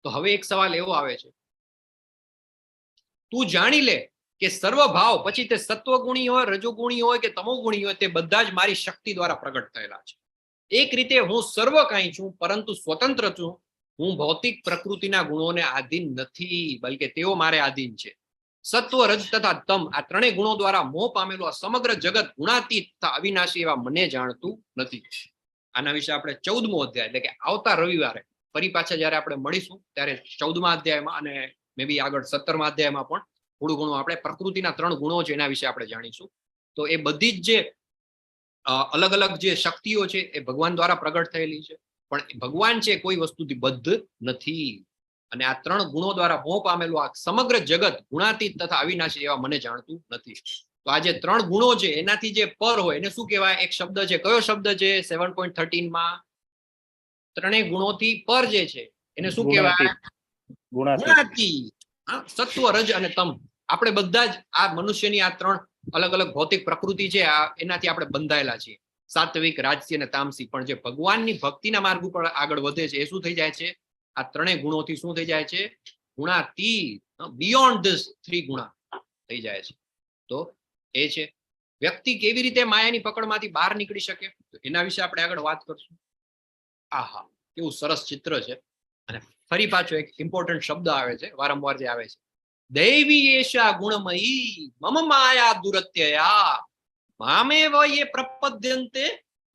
[SPEAKER 1] તો હવે એક સવાલ એવો આવે છે, તું જાણી લે કે સર્વ ભાવ, પછી તે સત્વગુણી હોય, રજોગુણી હોય કે તમોગુણી હોય, તે બધા જ મારી શક્તિ દ્વારા પ્રગટ થયેલા છે. એક રીતે હું સર્વ કાંઈ છું, પરંતુ સ્વતંત્ર છું. હું ભૌતિક પ્રકૃતિના ગુણોને આધીન નથી, બલકે તેઓ મારે આધીન છે. સત્વ, રજ તથા તમ આ ત્રણેય ગુણો દ્વારા મોહ પામેલું આ સમગ્ર જગત ગુણાતીત તથા અવિનાશી એવા મને જાણતું નથી. આના વિશે આપણે 14મો અધ્યાય, એટલે કે આવતા રવિવારે ફરી પાછા જ્યારે આપણે મળીશું ત્યારે 14મા અધ્યાયમાં અને મે બી આગળ 17મા અધ્યાયમાં પણ થોડું ઘણું આપણે પ્રકૃતિના ત્રણ ગુણો છે એના વિશે આપણે જાણીશું. તો એ બધી જ જે અલગ અલગ જે શક્તિઓ છે એ ભગવાન દ્વારા પ્રગટ થયેલી છે, પણ ભગવાન છે કોઈ વસ્તુથી બદ્ધ નથી. અને આ ત્રણ ગુણો દ્વારા મોહ પામેલું આ સમગ્ર જગત ગુણાતીત તથા અવિનાશી એવા મને જાણતું નથી. તો આ જે ત્રણ ગુણો છે એનાથી જે પર હોય એને શું કહેવાય? એક શબ્દ છે, કયો શબ્દ છે? 7.13 માં ત્રણેય ગુણોથી પર જે છે એને શું કહેવાય?
[SPEAKER 6] ગુણાતીત.
[SPEAKER 1] ગુણાતીત. હા, સત્વ, રજ અને તમ. આપણે બધા જ આ મનુષ્યની આ ત્રણ અલગ અલગ ભૌતિક પ્રકૃતિ છે, આ એનાથી આપણે બંધાયેલા છીએ, સાત્વિક, રાજસી અને તામસી. પણ જે ભગવાનની ભક્તિના માર્ગ ઉપર આગળ વધે છે એ શું થઈ જાય છે? આ ત્રણેય ગુણોથી શું થઈ જાય છે? ગુણાતીત, બિયોન્ડ this three ગુણા થઈ જાય છે. તો એ છે વ્યક્તિ કેવી રીતે માયાની પકડમાંથી બહાર નીકળી શકે, તો એના વિશે આપણે આગળ વાત કરશું. આહા, કેવું સરસ ચિત્ર છે. અને ફરી પાછો એક ઇમ્પોર્ટન્ટ શબ્દ આવે છે, વારંવાર જે આવે છે, દૈવી એષા ગુણમયી મમ માયા દુરત્યયા મામેવ યે પ્રપદ્યંતે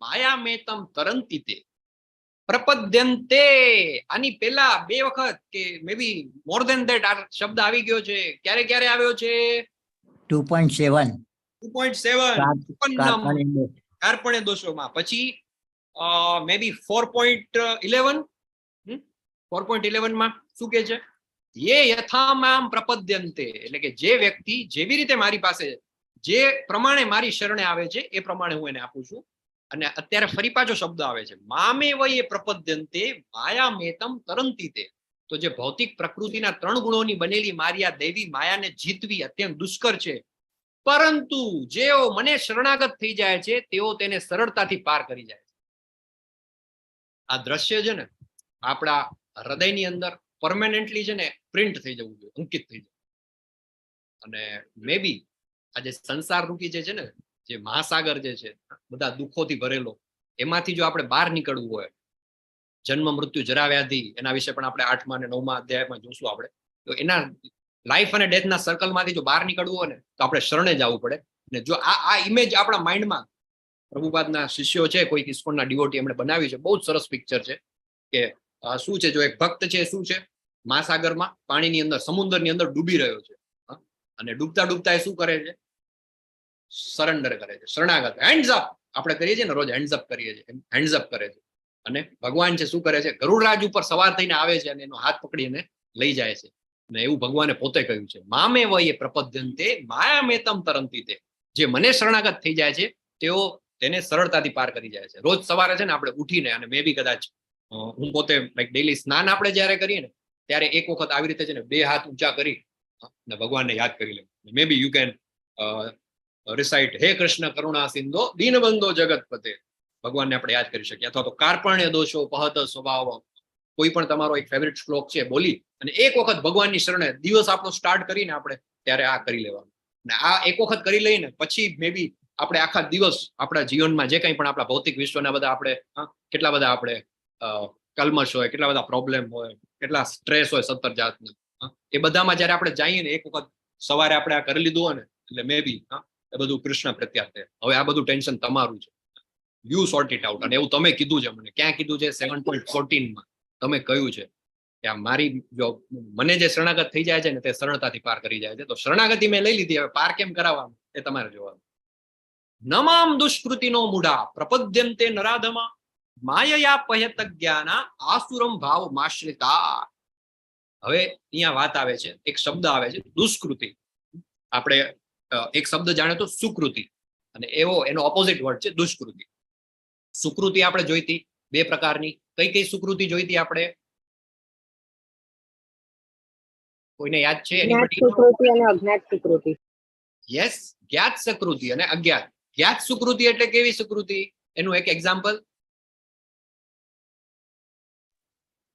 [SPEAKER 1] માયામેતમ તરંતિ તે. પ્રપદ્યંતે આની પેલા બે વખત કે મે બી મોર ધેન that આ શબ્દ આવી ગયો છે. ક્યારે ક્યારે આવ્યો છે?
[SPEAKER 8] 2.7.
[SPEAKER 1] 2.7, કાર્પણ્ય દોષોમાં. પછી મે બી 4.11, 4.11 માં શું કે છે? યે યથામામ પ્રપદ્યંતે, એટલે કે જે વ્યક્તિ જેવી રીતે મારી પાસે, જે પ્રમાણે મારી શરણે આવે છે એ પ્રમાણે હું એને આપું છું. અને અત્યારે ફરી પાછો શબ્દ આવે છે, મામેવ યે પ્રપદ્યંતે માયામેતમ તરંતિ તે. તો જે ભૌતિક પ્રકૃતિના ત્રણ ગુણોની બનેલી મારી આ દૈવી માયાને જીતવી અત્યંત દુષ્કર છે, પરંતુ જેઓ મને શરણાગત થઈ જાય છે તેઓ તેને સરળતાથી પાર કરી જાય છે. આ દ્રશ્ય છે ને આપણા હૃદયની અંદર પરમેનન્ટલી છે ને પ્રિન્ટ થઈ જવું જોઈએ, અંકિત થઈ જવું. અને મે બી આ જે સંસાર રૂપી જે છે ને, જે મહાસાગર જે છે બધા દુઃખોથી ભરેલો, એમાંથી જો આપણે બહાર નીકળવું હોય, જન્મ મૃત્યુ જરા વ્યાધિ, એના વિશે પણ આપણે 8મા અને 9મા અધ્યાયમાં જોશું આપણે. તો એના લાઈફ અને ડેથના સર્કલમાંથી જો બહાર નીકળવું હોય ને તો આપણે શરણે જવું પડે. અને જો આ ઇમેજ આપણા માઇન્ડમાં, પ્રભુપાદના શિષ્યો છે કોઈક ઇસ્કોનના ડિવોટી, એમણે બનાવ્યું છે, બહુ જ સરસ પિક્ચર છે કે શું છે, જો એક ભક્ત છે શું છે, મહાસાગરમાં પાણીની અંદર, સમુદ્રની અંદર ડૂબી રહ્યો છે, અને ડૂબતા ડૂબતા એ શું કરે છે? સરેન્ડર કરે છે, શરણાગત, હેન્ડ્સ અપ. આપણે કરીએ છીએ ને રોજ હેન્ડ્સ અપ કરીએ છીએ, હેન્ડ્સ અપ કરે છે. અને ભગવાન છે શું કરે છે? ગરુડરાજ ઉપર સવાર થઈને આવે છે અને એનો હાથ પકડીને લઈ જાય છે. અને એવું ભગવાને પોતે કહ્યું છે, મામે વયે પ્રપદ્યંતે માયામેતમ તરંતી તે. જે મને શરણાગત થઈ જાય છે તેઓ તેને સરળતાથી પાર કરી જાય છે. રોજ સવારે છે ને આપણે ઉઠીને, અને મે બી કદાચ હું પોતે લાઈક ડેલી સ્નાન આપણે જ્યારે કરીએ ને ત્યારે એક વખત આવી રીતે છે ને બે હાથ ઊંચા કરી અને ભગવાનને યાદ કરી લેવું. Maybe you can recite હે કૃષ્ણ કરુણા સિંધો દીનબંધો જગતપતે. ભગવાનને આપણે યાદ કરી શકીએ. અથવા તો કાર્પણ્ય દોષો પહત સ્વભાવ, કોઈ પણ તમારો એક ફેવરિટ શ્લોક છે બોલી અને એક વખત ભગવાનની શરણે દિવસ આપણો સ્ટાર્ટ કરીને આપણે ત્યારે આ કરી લેવાનું. અને આ એક વખત કરી લઈને પછી મે બી આપણે આખા દિવસ આપણા જીવનમાં જે કંઈ પણ આપણા ભૌતિક વિશ્વના બધા આપણે, કેટલા બધા આપણે કલ્મશ હોય, કેટલા બધા પ્રોબ્લેમ હોય, કેટલા સ્ટ્રેસ હોય 17 જાતના, એ બધામાં જ્યારે આપણે જઈએ ને એક વખત સવારે આપણે આ કરી લીધું હોય ને, એટલે મે બી એ બધું કૃષ્ણ પ્રત્યાર્થે. હવે આ બધું ટેન્શન તમારું છે, you sort it out. અને એવું તમે કીધું છે મને, ક્યાં કીધું છે? 7.14 માં તમે કહ્યું છે કે આ મારી જો મને જે શરણાગત થઈ જાય છે ને તે સરળતાથી પાર કરી જાય છે. તો શરણાગતિ મેં લઈ લીધી, હવે પાર કેમ કરાવવાનું એ તમારે જોવાનું. નમામ દુષ્કૃતિનો મૂઢા પ્રપદ્યંતે નરાધમા. માયયા પહ્યત જ્ઞાના આસુરમ ભાવ માશ્રિતા. હવે અહીંયા વાત આવે છે, એક શબ્દ આવે છે દુષ્કૃતિ. આપણે એક શબ્દ જાણ્યો તો સુકૃતિ, અને એવો એનો ઓપોઝિટ વર્ડ છે દુષ્કૃતિ. સુકૃતિ આપણે જોઈતી બે પ્રકારની. કઈ કઈ સુકૃતિ જોઈતી આપણે? કોઈને યાદ છે?
[SPEAKER 4] જ્ઞાત સુકૃતિ અને અજ્ઞાત સુકૃતિ.
[SPEAKER 1] યસ, જ્ઞાત સુકૃતિ અને અજ્ઞાત. જ્ઞાત સુકૃતિ એટલે કેવી સુકૃતિ? એનું એક એક્ઝામ્પલ.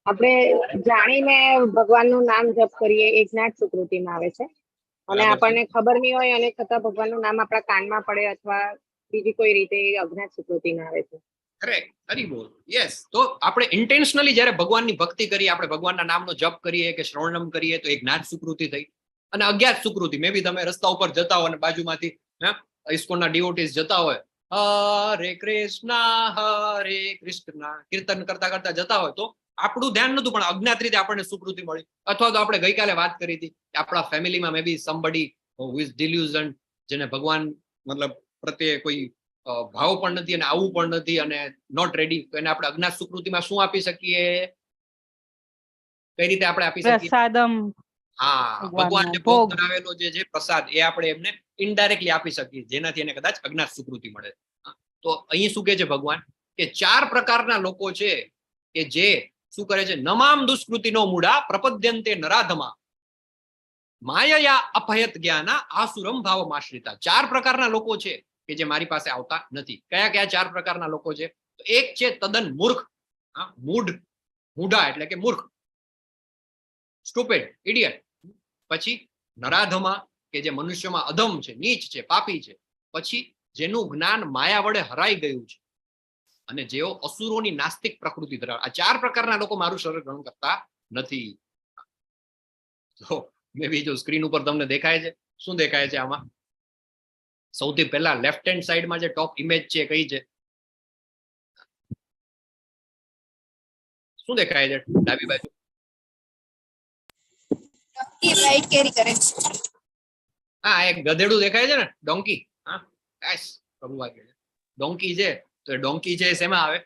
[SPEAKER 4] આપણે જાણીને ભગવાનનું નામ જપ કરીએ એ જ્ઞાત સુકૃતિમાં આવે છે. અને આપણને ખબર નહીં હોય અને છતાં ભગવાનનું નામ આપણા કાનમાં પડે અથવા બીજી કોઈ રીતે એ અજ્ઞાત સુકૃતિમાં આવે છે.
[SPEAKER 1] કરેક્ટ, હરી બોલ. યસ, તો આપણે ઇન્ટેન્શનલી જ્યારે ભગવાનની ભક્તિ કરીએ, આપણે ભગવાનના નામનો જપ કરીએ કે શ્રવણમ કરીએ, તો એ જ્ઞાત સુકૃતિ થઈ. અને અજ્ઞાત સુકૃતિ, મે બી તમે રસ્તા ઉપર જતા હો અને બાજુમાંથી ઇસ્કોનના ડિવોટીઝ જતા હોય, હરે કૃષ્ણ હરે કૃષ્ણ કીર્તન કરતા કરતા જતા હોય, તો આપણું ધ્યાન નતું પણ અજ્ઞાત રીતે આપણને સુકૃતિ મળી. અથવા તો આપણે ગઈકાલે વાત કરી હતી કે આપણા ફેમિલીમાં મે બી સમબડી who is ડિલ્યુઝન, જેને ભગવાન મતલબ પ્રત્યે કોઈ ભાવ પણ નથી અને આવું પણ નથી અને not ready, તો એને આપણે અજ્ઞાત સુકૃતિમાં શું આપી શકીએ? કઈ રીતે આપણે આપી શકીએ?
[SPEAKER 10] પ્રસાદમ.
[SPEAKER 1] હા, ભગવાનને ભોગ ધરાવેલો જે છે પ્રસાદ, એ આપણે એમને ઇનડાયરેક્ટલી આપી શકીએ, જેનાથી એને કદાચ અજ્ઞાત સુકૃતિ મળે. તો અહીં શું કહે છે ભગવાન કે ચાર પ્રકારના લોકો છે કે જે શું કરે છે? નમામ દુષ્કૃતિનો મૂઢા પ્રપદ્યંતે નરાધમા માયયા અપહયત જ્ઞાના આસુરમ ભાવમાશ્રિતા. ચાર પ્રકારના લોકો છે કે જે મારી પાસે આવતા નથી. કયા કયા ચાર પ્રકારના લોકો છે? તો એક છે તદ્દન મૂર્ખ, હા, મૂઢ, મૂઢા એટલે કે મૂર્ખ, સ્ટુપિડ, ઇડિયટ. પછી નરાધમા કે જે મનુષ્યમાં અધમ છે, નીચ છે, પાપી છે. પછી જેનું જ્ઞાન માયા વડે હરાઈ ગયું છે અને જેઓ અસુરોની નાસ્તિક પ્રકૃતિ ધરાવે. આ ચાર પ્રકારના લોકો મારું શરણ ગ્રહણ કરતા નથી. તો મે બી જો સ્ક્રીન ઉપર તમને દેખાય છે, શું દેખાય છે આમાં? સૌથી પહેલા લેફ્ટ હેન્ડ સાઈડમાં જે ટોપ ઇમેજ છે કઈ છે? શું દેખાય છે ડાબી બાજુ?
[SPEAKER 11] રાઈટ કેરી કરે.
[SPEAKER 1] હા, એક ગધેડું દેખાય છે ને, ડોંકી. હા, યસ, પ્રભુ વાક્ય છે, ડોંકી છે. તો એ ડોંકી છે એ શેમાં આવે?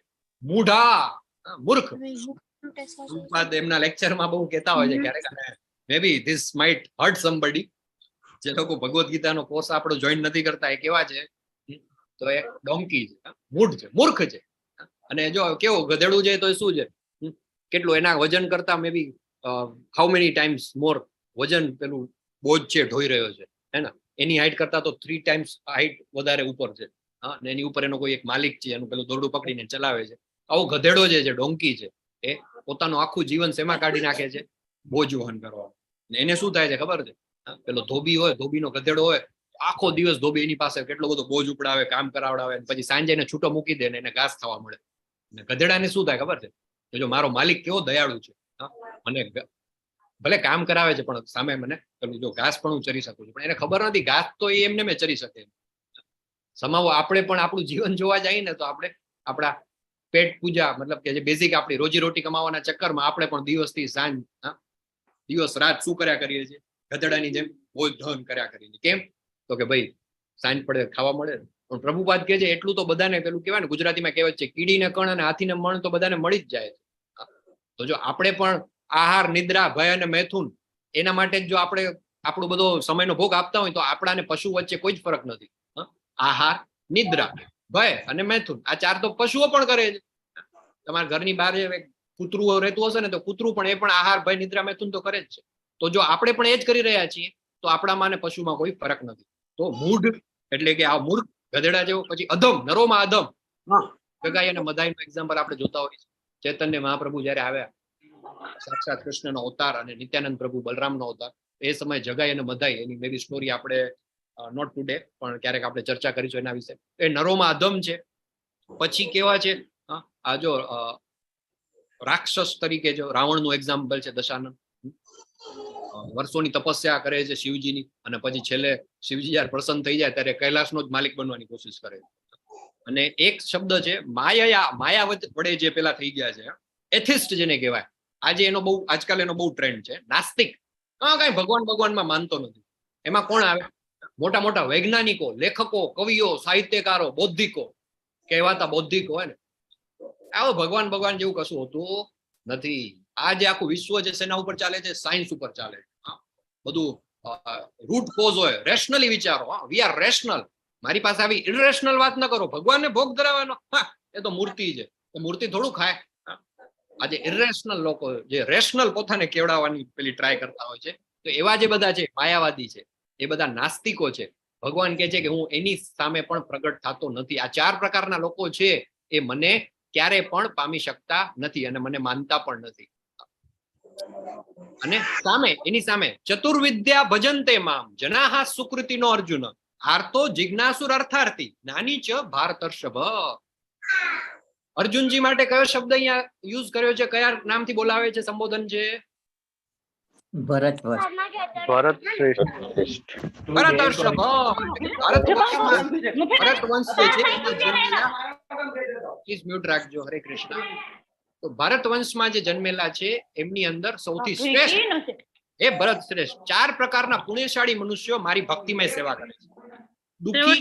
[SPEAKER 1] મૂઢા, મૂર્ખ. પ્રભુપાદ એમના લેક્ચરમાં બહુ કહેતા હોય છે ક્યારેક, અને maybe this might hurt somebody, જે લોકો ભગવદ્ ગીતાનો કોર્સ આપણો જોઈન નથી કરતા એ કેવા છે? તો એ ડોંકી છે, મૂઢ છે, મૂર્ખ છે. અને જો કેવો ગધેડું છે તો એ શું છે? કેટલું એના વજન કરતા maybe how many times more વજન પેલું બોજ છે ઢોઈ રહ્યો છે, હે ને? એની હાઈટ કરતા તો 3 ટાઈમ્સ હાઈટ વધારે ઉપર છે. હા, અને એની ઉપર એનો કોઈ એક માલિક છે, એનું પેલું દોરડું પકડીને ચલાવે છે. આવો ગધેડો જે છે, ડોંકી છે, એ પોતાનું આખું જીવન શેમાં કાઢી નાખે છે? બોજ વહન કરવા. અને એને શું થાય છે ખબર છે? હા, પેલો ધોબી હોય, ધોબીનો ગધેડો હોય, આખો દિવસ ધોબી એની પાસે કેટલો બધો બોજ ઉપડાવે, કામ કરાવડાવે, અને પછી સાંજે એને છૂટો મૂકી દે ને એને ઘાસ ખાવા મળે. અને ગધેડાને શું થાય ખબર છે? કે જો મારો માલિક કેવો દયાળુ છે, હા, મને ભલે કામ કરાવે છે પણ સામે મને પેલું જો ઘાસ પણ હું ચરી શકું છું, પણ એને ખબર નથી ઘાસ તો એ એમને મેં ચરી શકે. સમાવો આપણે પણ આપણું જીવન જોવા જઈએ ને તો આપણે આપણા પેટ પૂજા, મતલબ કે જે બેઝિક આપણી રોજી રોટી કમાવાના ચક્કરમાં આપણે પણ દિવસથી સાંજ, હા, દિવસ રાત શું કર્યા કરીએ છીએ? ગધેડાની જેમ બોજ ધન કર્યા કરીએ છીએ. કેમ? તો કે ભાઈ સાંજ પડે ખાવા મળે. પણ પ્રભુપાદ કહે છે એટલું તો બધાને, પેલું કહેવાય ને ગુજરાતીમાં કહેવત છે, કીડીને કણ અને હાથીને મણ તો બધાને મળી જ જાય છે. તો જો આપણે પણ આહાર, નિદ્રા, ભય અને મૈથુન એના માટે જ જો આપણે આપણો બધો સમયનો ભોગ આપતા હોય તો આપણા અને પશુ વચ્ચે કોઈ જ ફરક નથી. આહાર, નિદ્રા, ભય અને મૈથુન, આ ચાર તો પશુઓ પણ કરે છે. તમારા ઘરની બહાર જે એક કૂતરું રહેતું હશે ને તો કૂતરું પણ એ પણ આહાર, ભય, નિદ્રા, મૈથુન તો કરે જ છે. તો જો આપણે પણ એ જ કરી રહ્યા છીએ તો આપણામાં અને પશુમાં કોઈ ફરક નથી. તો મૂઢ એટલે કે આ મૂર્ખ ગધેડા જેવો, પછી અધમ, નરોમાં અધમ, જગાઈ અને મદાઈનું એક્ઝામ્પલ આપણે જોતા હોઈએ છીએ. ચૈતન્ય મહાપ્રભુ જયારે આવ્યા, સાક્ષાત કૃષ્ણનો અવતાર અને નિત્યાનંદ પ્રભુ બલરામનો અવતાર, એ સમયે જગાઈ અને મદાઈ એની મે બી સ્ટોરી આપણે not today પણ ક્યારેક આપણે ચર્ચા કરીશું એના વિશે. એ નરોમાં અધમ છે. પછી કેવા છે? હા, આ જો રાક્ષસ તરીકે જો રાવણનું એક્ઝામ્પલ છે, દશાનન વર્ષોની તપસ્યા કરે છે શિવજીની, અને પછી છેલ્લે શિવજી જયારે પ્રસન્ન થઈ જાય ત્યારે કૈલાસનો જ માલિક બનવાની કોશિશ કરે છે. અને એક શબ્દ છે માયા, માયા વડે જે પેલા થઈ ગયા છે, એથિસ્ટ જેને કહેવાય, આજે એનો બહુ, આજકાલ એનો બહુ ટ્રેન્ડ છે, નાસ્તિક, હા, કઈ ભગવાન ભગવાનમાં માનતો નથી. એમાં કોણ આવે? મોટા મોટા વૈજ્ઞાનિકો, લેખકો, કવિઓ, સાહિત્યકારો, બૌદ્ધિકો કહેવાતા બૌદ્ધિકો હોય ને, આવો ભગવાન ભગવાન જેવું કશું હોતું નથી. આ જે આખું વિશ્વ છે શેના ઉપર ચાલે છે? સાયન્સ ઉપર ચાલે છે. હા, બધું રૂટ કોઝ હોય. રેશનલી વિચારો. હા, we are rational. મારી પાસે આવી ઇરેશનલ વાત ન કરો. ભગવાનને ભોગ ધરાવવાનો, હા, એ તો મૂર્તિ છે, તો મૂર્તિ થોડું ખાય. હા, આ જે ઇરેશનલ લોકો જે રેશનલ પોતાને કેવડાવવાની પેલી ટ્રાય કરતા હોય છે, તો એવા જે બધા છે માયાવાદી છે, એ બધા નાસ્તિકો છે. ભગવાન કહે છે કે હું એની સામે પણ પ્રગટ થતો નથી. આ ચાર પ્રકારના લોકો છે એ મને ક્યારે પણ પામી શકતા નથી અને મને માનતા પણ નથી. અને સામે એની સામે ચતુર્વિદ્યા ભજન્તે મામ જનાઃ સુકૃતિનો અર્જુન આર્તો જિજ્ઞાસુર અર્થાર્થી જ્ઞાની ચ ભારતર્ષભ. અર્જુનજી માટે કયો શબ્દ અહીંયા યુઝ કર્યો છે? કયા નામથી બોલાવે છે, સંબોધન છે?
[SPEAKER 8] ભરત વર્ષ.
[SPEAKER 3] ભરત શ્રેષ્ઠ.
[SPEAKER 1] ભરત ર્ષભ. ભારત વર્ષમાં ભરત વંશ જે છે એમાં જન્મેલા, પ્લીઝ મ્યુટ રાખજો. હરે કૃષ્ણ. તો ભારત વંશમાં જે જન્મેલા છે એમની અંદર સૌથી શ્રેષ્ઠ એ ભરત શ્રેષ્ઠ. ચાર પ્રકારના પુણ્યશાળી મનુષ્યો મારી ભક્તિમય સેવા કરે છે: દુઃખી,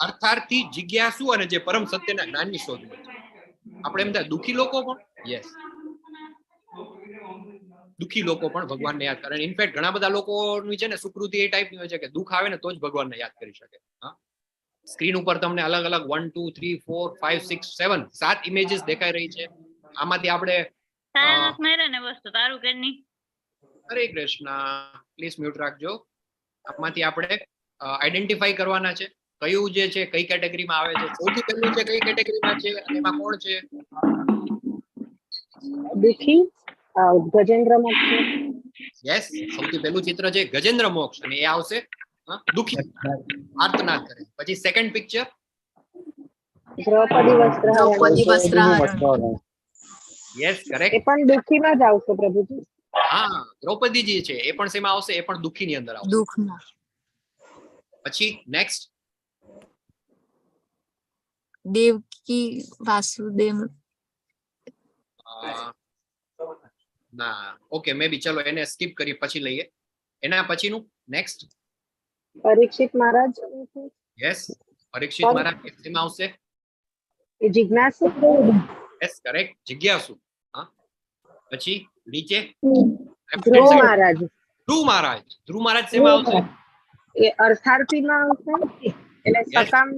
[SPEAKER 1] અર્થાર્થી, જિજ્ઞાસુ અને જે પરમ સત્યના જ્ઞાનની શોધમાં છે. આપણે એમ થાય દુઃખી લોકો પણ, યસ, દુઃખી લોકો પણ ભગવાનને યાદ કરે. ઇનફેક્ટ ઘણા બધા લોકોની છે ને સુકૃતિ એ ટાઈપની હોય છે કે દુઃખ આવે ને તો જ ભગવાનને યાદ કરી શકે. હા, સ્ક્રીન ઉપર તમને અલગ અલગ 1, 2, 3, 4, 5, 6, 7, 7 ઇમેજીસ દેખાઈ રહી છે. આમાંથી આપણે હરે કૃષ્ણ, પ્લીઝ મ્યુટ રાખજો. આમાંથી આપણે આઈડેન્ટિફાઈ કરવાના છે કયું જે છે કઈ કેટેગરીમાં આવે છે. સૌથી પહેલું છે કઈ કેટેગરીમાં છે અને એમાં કોણ છે?
[SPEAKER 4] દુખી, ગજેન્દ્ર મોક્ષ.
[SPEAKER 1] યસ, સૌથી પહેલું ચિત્ર છે ગજેન્દ્ર મોક્ષ અને એ આવશે દુખી, આર્તનાદ કરે. પછી second picture
[SPEAKER 4] Draupadi Vastraharan.
[SPEAKER 1] Yes, correct.
[SPEAKER 4] એ પણ દુખીમાં જ આવશે પ્રભુજી.
[SPEAKER 1] હા, દ્રૌપદીજી છે એ પણ શેમાં આવશે? એ પણ દુખીની અંદર આવશે,
[SPEAKER 13] દુઃખમાં.
[SPEAKER 1] પછી નેક્સ્ટ
[SPEAKER 13] દેવકી વાસુદેવ.
[SPEAKER 1] ના, ઓકે, મે બી, ચલો એને સ્કીપ કરી પછી લઈએ. એના પછીનું નેક્સ્ટ
[SPEAKER 4] પરીક્ષિત મહારાજ.
[SPEAKER 1] યસ, પરીક્ષિત મહારાજ શેમાં આવશે?
[SPEAKER 4] એ જિજ્ઞાસુ.
[SPEAKER 1] યસ, કરેક્ટ, જિજ્ઞાસુ. હા, પછી નીચે
[SPEAKER 4] ધ્રુવ મહારાજ.
[SPEAKER 1] ધ્રુવ મહારાજ. ધ્રુવ મહારાજ શેમાં આવશે?
[SPEAKER 4] એ અર્થાર્થીમાં આવશે, એટલે સકામ.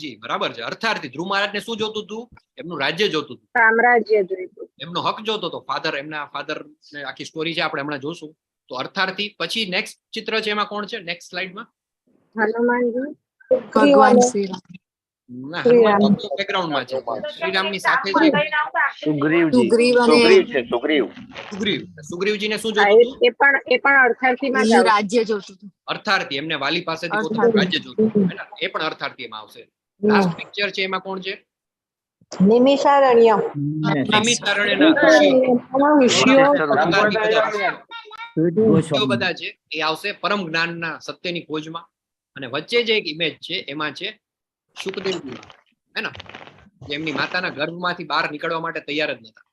[SPEAKER 1] જી, બરાબર છે, અર્થાર્થી. ધ્રુવ મહારાજ ને શું જોતું હતું? એમનું રાજ્ય જોતું હતું,
[SPEAKER 4] સામ્રાજ્ય જોઈતું,
[SPEAKER 1] એમનો હક જોતો હતો. ફાધર, એમના ફાધર ને આખી સ્ટોરી છે, આપણે હમણાં જોશું. તો અર્થાર્થી. પછી નેક્સ્ટ ચિત્ર છે એમાં કોણ છે? નેક્સ્ટ સ્લાઇડમાં
[SPEAKER 4] હનુમાનજી.
[SPEAKER 13] ભગવાન શ્રી રામ.
[SPEAKER 1] ના, હનુમાનજી તો બેકગ્રાઉન્ડમાં છે, શ્રીરામની સાથે છે.
[SPEAKER 3] સુગ્રીવજી.
[SPEAKER 13] સુગ્રીવ અને
[SPEAKER 3] સુગ્રીવ છે, સુગ્રીવ.
[SPEAKER 1] સુગ્રીવ. સુગ્રીવજીને શું જોતું હતું?
[SPEAKER 4] એ પણ અર્થાર્થીમાં જ આવશે.
[SPEAKER 13] રાજ્ય જોતું હતું.
[SPEAKER 1] અર્થાર્થી, એમને વાલી પાસેથી પોતાનું રાજ્ય જોતું હતું, હે ને? એ પણ અર્થાર્થી એમાં આવશે. લાસ્ટ પિક્ચર છે એમાં કોણ છે?
[SPEAKER 14] નિમિષારણ્ય.
[SPEAKER 1] નિમિષારણ્યના
[SPEAKER 14] ઋષિઓ.
[SPEAKER 1] ઋષિઓ બધા છે એ આવશે પરમ જ્ઞાનના સત્યની ખોજમાં. અને વચ્ચે જે એક ઇમેજ છે એમાં છે સુખદેવજી, હે ને, જેમની માતાના ગર્ભમાંથી બહાર નીકળવા માટે તૈયાર જ નતા.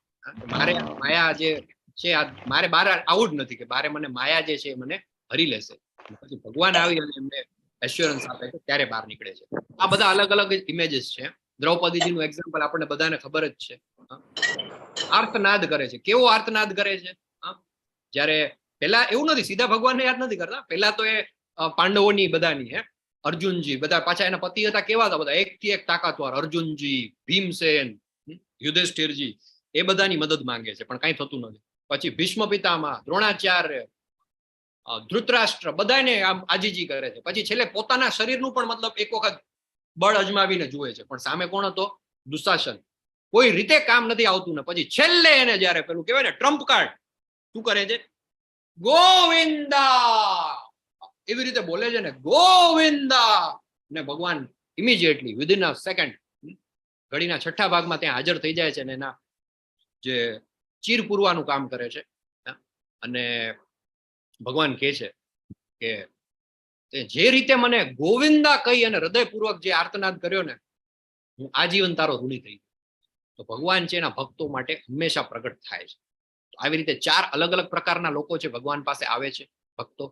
[SPEAKER 1] મારે માયા જે છે આ મારે બહાર આવું જ નથી, કે બારે મને માયા જે છે એ મને હરી લેશે. પછી ભગવાન આવી અને એમને એશ્યોરન્સ આપે છે ત્યારે બહાર નીકળે છે. આ બધા અલગ અલગ ઇમેજીસ છે. દ્રૌપદીજીનું એક્ઝામ્પલ આપણને બધાને ખબર જ છે. આર્તનાદ કરે છે. કેવો આર્તનાદ કરે છે? જ્યારે પેલા એવું નથી, સીધા ભગવાનને યાદ નથી કરતા. પેલા તો એ પાંડવોની બધાની, હે, અર્જુનજી બધા પાછા એના પતિ હતા, કેવા હતા બધા, એકથી એક તાકાતવાર, અર્જુનજી, ભીમસેન, યુધિષ્ઠિરજી, એ બધાની મદદ માંગે છે પણ કાંઈ થતું નથી. પછી ભીષ્મ પિતામહ, દ્રોણાચાર્ય, ધૃતરાષ્ટ્ર, બધાને આમ આજીજી કરે છે. પછી છેલ્લે પોતાના શરીરનું પણ મતલબ એક વખત બળ અજમાવીને જુએ છે, પણ સામે કોણ હતો? દુશાસન. કોઈ રીતે કામ નથી આવતું ને. પછી છેલ્લે એને જયારે પેલું કહેવાય ને ટ્રમ્પ કાર્ડ, શું કરે છે? ગોવિંદા એવી રીતે બોલે છે ને, ગોવિંદા, ને ભગવાન ઇમિડિયેટલી વિધિન અ સેકન્ડ, ઘડીના છઠ્ઠા ભાગમાં ત્યાં હાજર થઈ જાય છે અને એના જે ચીર પૂરવાનું કામ કરે છે. અને ભગવાન કહે છે કે જે રીતે મને ગોવિંદા કહી અને હૃદયપૂર્વક જે આર્તનાદ કર્યો ને, હું આજીવન તારો ઋણી થઈ ગયો. તો ભગવાન છે એના ભક્તો માટે હંમેશા પ્રગટ થાય છે. તો આવી રીતે ચાર અલગ અલગ પ્રકારના લોકો છે ભગવાન પાસે આવે છે ભક્તો.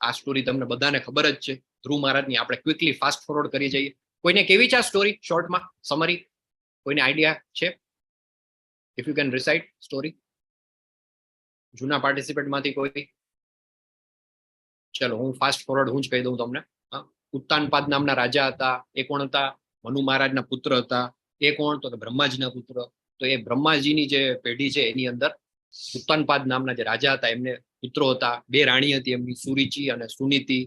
[SPEAKER 1] આ સ્ટોરી તમને બધાને ખબર જ છે ધ્રુવ મહારાજની. આપણે ક્વિકલી ફાસ્ટ ફોરવર્ડ કરી જઈએ. કોઈને કેવી છે આ સ્ટોરી શોર્ટમાં સમરી? કોઈને આઈડિયા છે? If you can recite story, જૂના પાર્ટિસિપેટમાંથી કોઈ? ચલો, હું ફાસ્ટ ફોરવર્ડ હું જ કહી દઉં તમને. હા, ઉત્તાનપાદ નામના રાજા હતા. એ કોણ હતા? મનુ મહારાજના પુત્ર હતા. એ કોણ? તો કે બ્રહ્માજીના પુત્ર. તો એ બ્રહ્માજીની જે પેઢી છે એની અંદર ઉત્તાનપાદ નામના જે રાજા હતા એમને પુત્રો હતા. બે રાણી હતી એમની, સુરીચી અને સુનીતિ.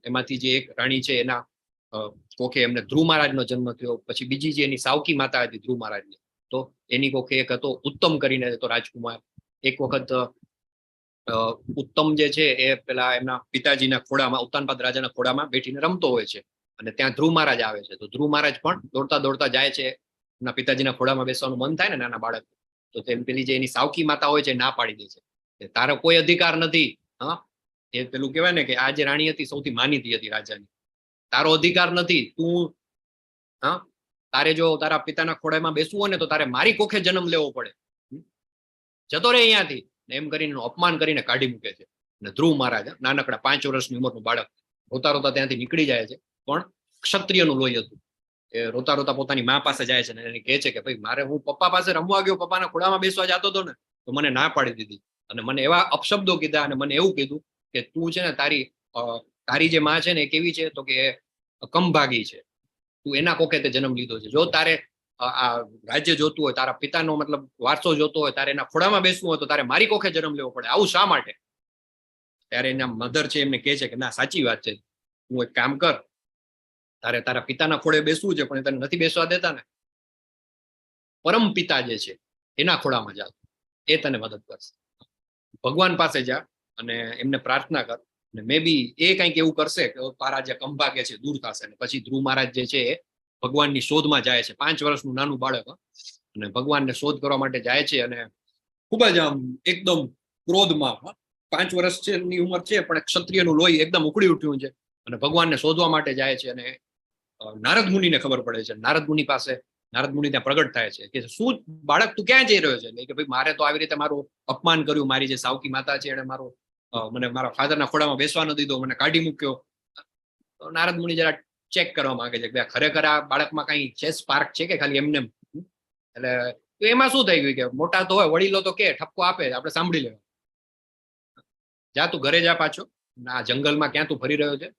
[SPEAKER 1] એમાંથી જે એક રાણી છે એના કોખે એમને ધ્રુવ મહારાજનો જન્મ થયો. પછી બીજી જે એની સાવકી માતા હતી ધ્રુવ મહારાજની, તો એની કોખે એક હતો ઉત્તમ કરીને હતો રાજકુમાર. એક વખત ઉત્તમ જે છે એ પેલા એમના પિતાજીના ખોળામાં, ઉત્તાનપાદ રાજાના ખોળામાં બેઠીને રમતો હોય છે અને ત્યાં ધ્રુવ મહારાજ આવે છે. તો ધ્રુવ મહારાજ પણ દોડતા દોડતા જાય છે. એમના પિતાજીના ખોળામાં બેસવાનું મન થાય ને નાના બાળક, તો તેમ પેલી જે એની સાવકી માતા હોય છે ના પાડી દે છે કે તારો કોઈ અધિકાર નથી. હા, એ પેલું કહેવાય ને કે આ જે રાણી હતી સૌથી માનીતી હતી રાજાની. તારો અધિકાર નથી, તું, હા, તારે જો તારા પિતાના ખોળામાં બેસવું હોય ને તો તારે મારી કોખે જન્મ લેવો પડે, જતો રહે અહીંયાથી. ને એમ કરીને એનું અપમાન કરીને કાઢી મૂકે છે. અને ધ્રુવ મહારાજ, નાનકડા 5 વર્ષની ઉંમરનું બાળક, રોતા રોતા ત્યાંથી નીકળી જાય છે. પણ ક્ષત્રિયનું લોહી હતું. એ રોતા રોતા પોતાની મા પાસે જાય છે અને એને કહે છે કે ભાઈ મારે, હું પપ્પા પાસે રમવા ગયો, પપ્પાના ખોળામાં બેસવા જતો હતો ને તો મને ના પાડી દીધી અને મને એવા અપશબ્દો કીધા અને મને એવું કીધું કે તું છે ને તારી તારી જે માં છે ને એ કેવી છે? તો કે કમભાગી છે, તું એના કોખે તે જન્મ લીધો છે. જો તારે આ રાજ્ય જોતું હોય, તારા પિતાનો મતલબ વારસો જોતો હોય, તારે એના ખોળામાં બેસવું હોય તો તારે મારી કોખે જન્મ લેવો પડે. આવું શા માટે? ત્યારે એના મધર છે એમને કહે છે કે ના, સાચી વાત છે, તું એક કામ કર, તારે તારા પિતાના ખોળે બેસવું છે પણ એ તને નથી બેસવા દેતા ને, પરમ પિતા જે છે એના ખોળામાં જા, એ તને મદદ કરશે. ભગવાન પાસે જા અને એમને પ્રાર્થના કર અને મે બી એ કંઈક એવું કરશે કે તારા જે કંભાગે છે દૂર થશે. અને પછી ધ્રુવ મહારાજ જે છે એ ભગવાનની શોધમાં જાય છે. 5 વર્ષનું નાનું બાળક, અને ભગવાનને શોધ કરવા માટે જાય છે અને ખૂબ જ આમ એકદમ ક્રોધમાં, 5 વર્ષની ઉંમર છે પણ ક્ષત્રિયનું લોહી એકદમ ઉકળી ઉઠ્યું છે અને ભગવાનને શોધવા માટે જાય છે. અને નારદ મુનિને ખબર પડે છે. નારદ મુનિ પાસે, નારદ મુનિ ત્યાં પ્રગટ થાય છે કે શું બાળક તું ક્યાં જઈ રહ્યો છે? એટલે કે ભાઈ મારે તો આવી રીતે મારું અપમાન કર્યું, મારી જે સાવકી માતા છે એણે મારું મને મારા ફાધરના ખોળામાં બેસવા ન દીધો, મને કાઢી મૂક્યો. તો નારદ મુનિ જરા ચેક કરવા માંગે છે કે ખરેખર આ બાળકમાં કઈ છે, સ્પાર્ક છે કે ખાલી એમને. એટલે તો એમાં શું થઈ ગયું કે મોટા તો હોય, વડીલો તો કે ઠપકો આપે, આપણે સાંભળી લેવા. જા તું ઘરે જા પાછો, આ જંગલમાં ક્યાં તું ફરી રહ્યો છે,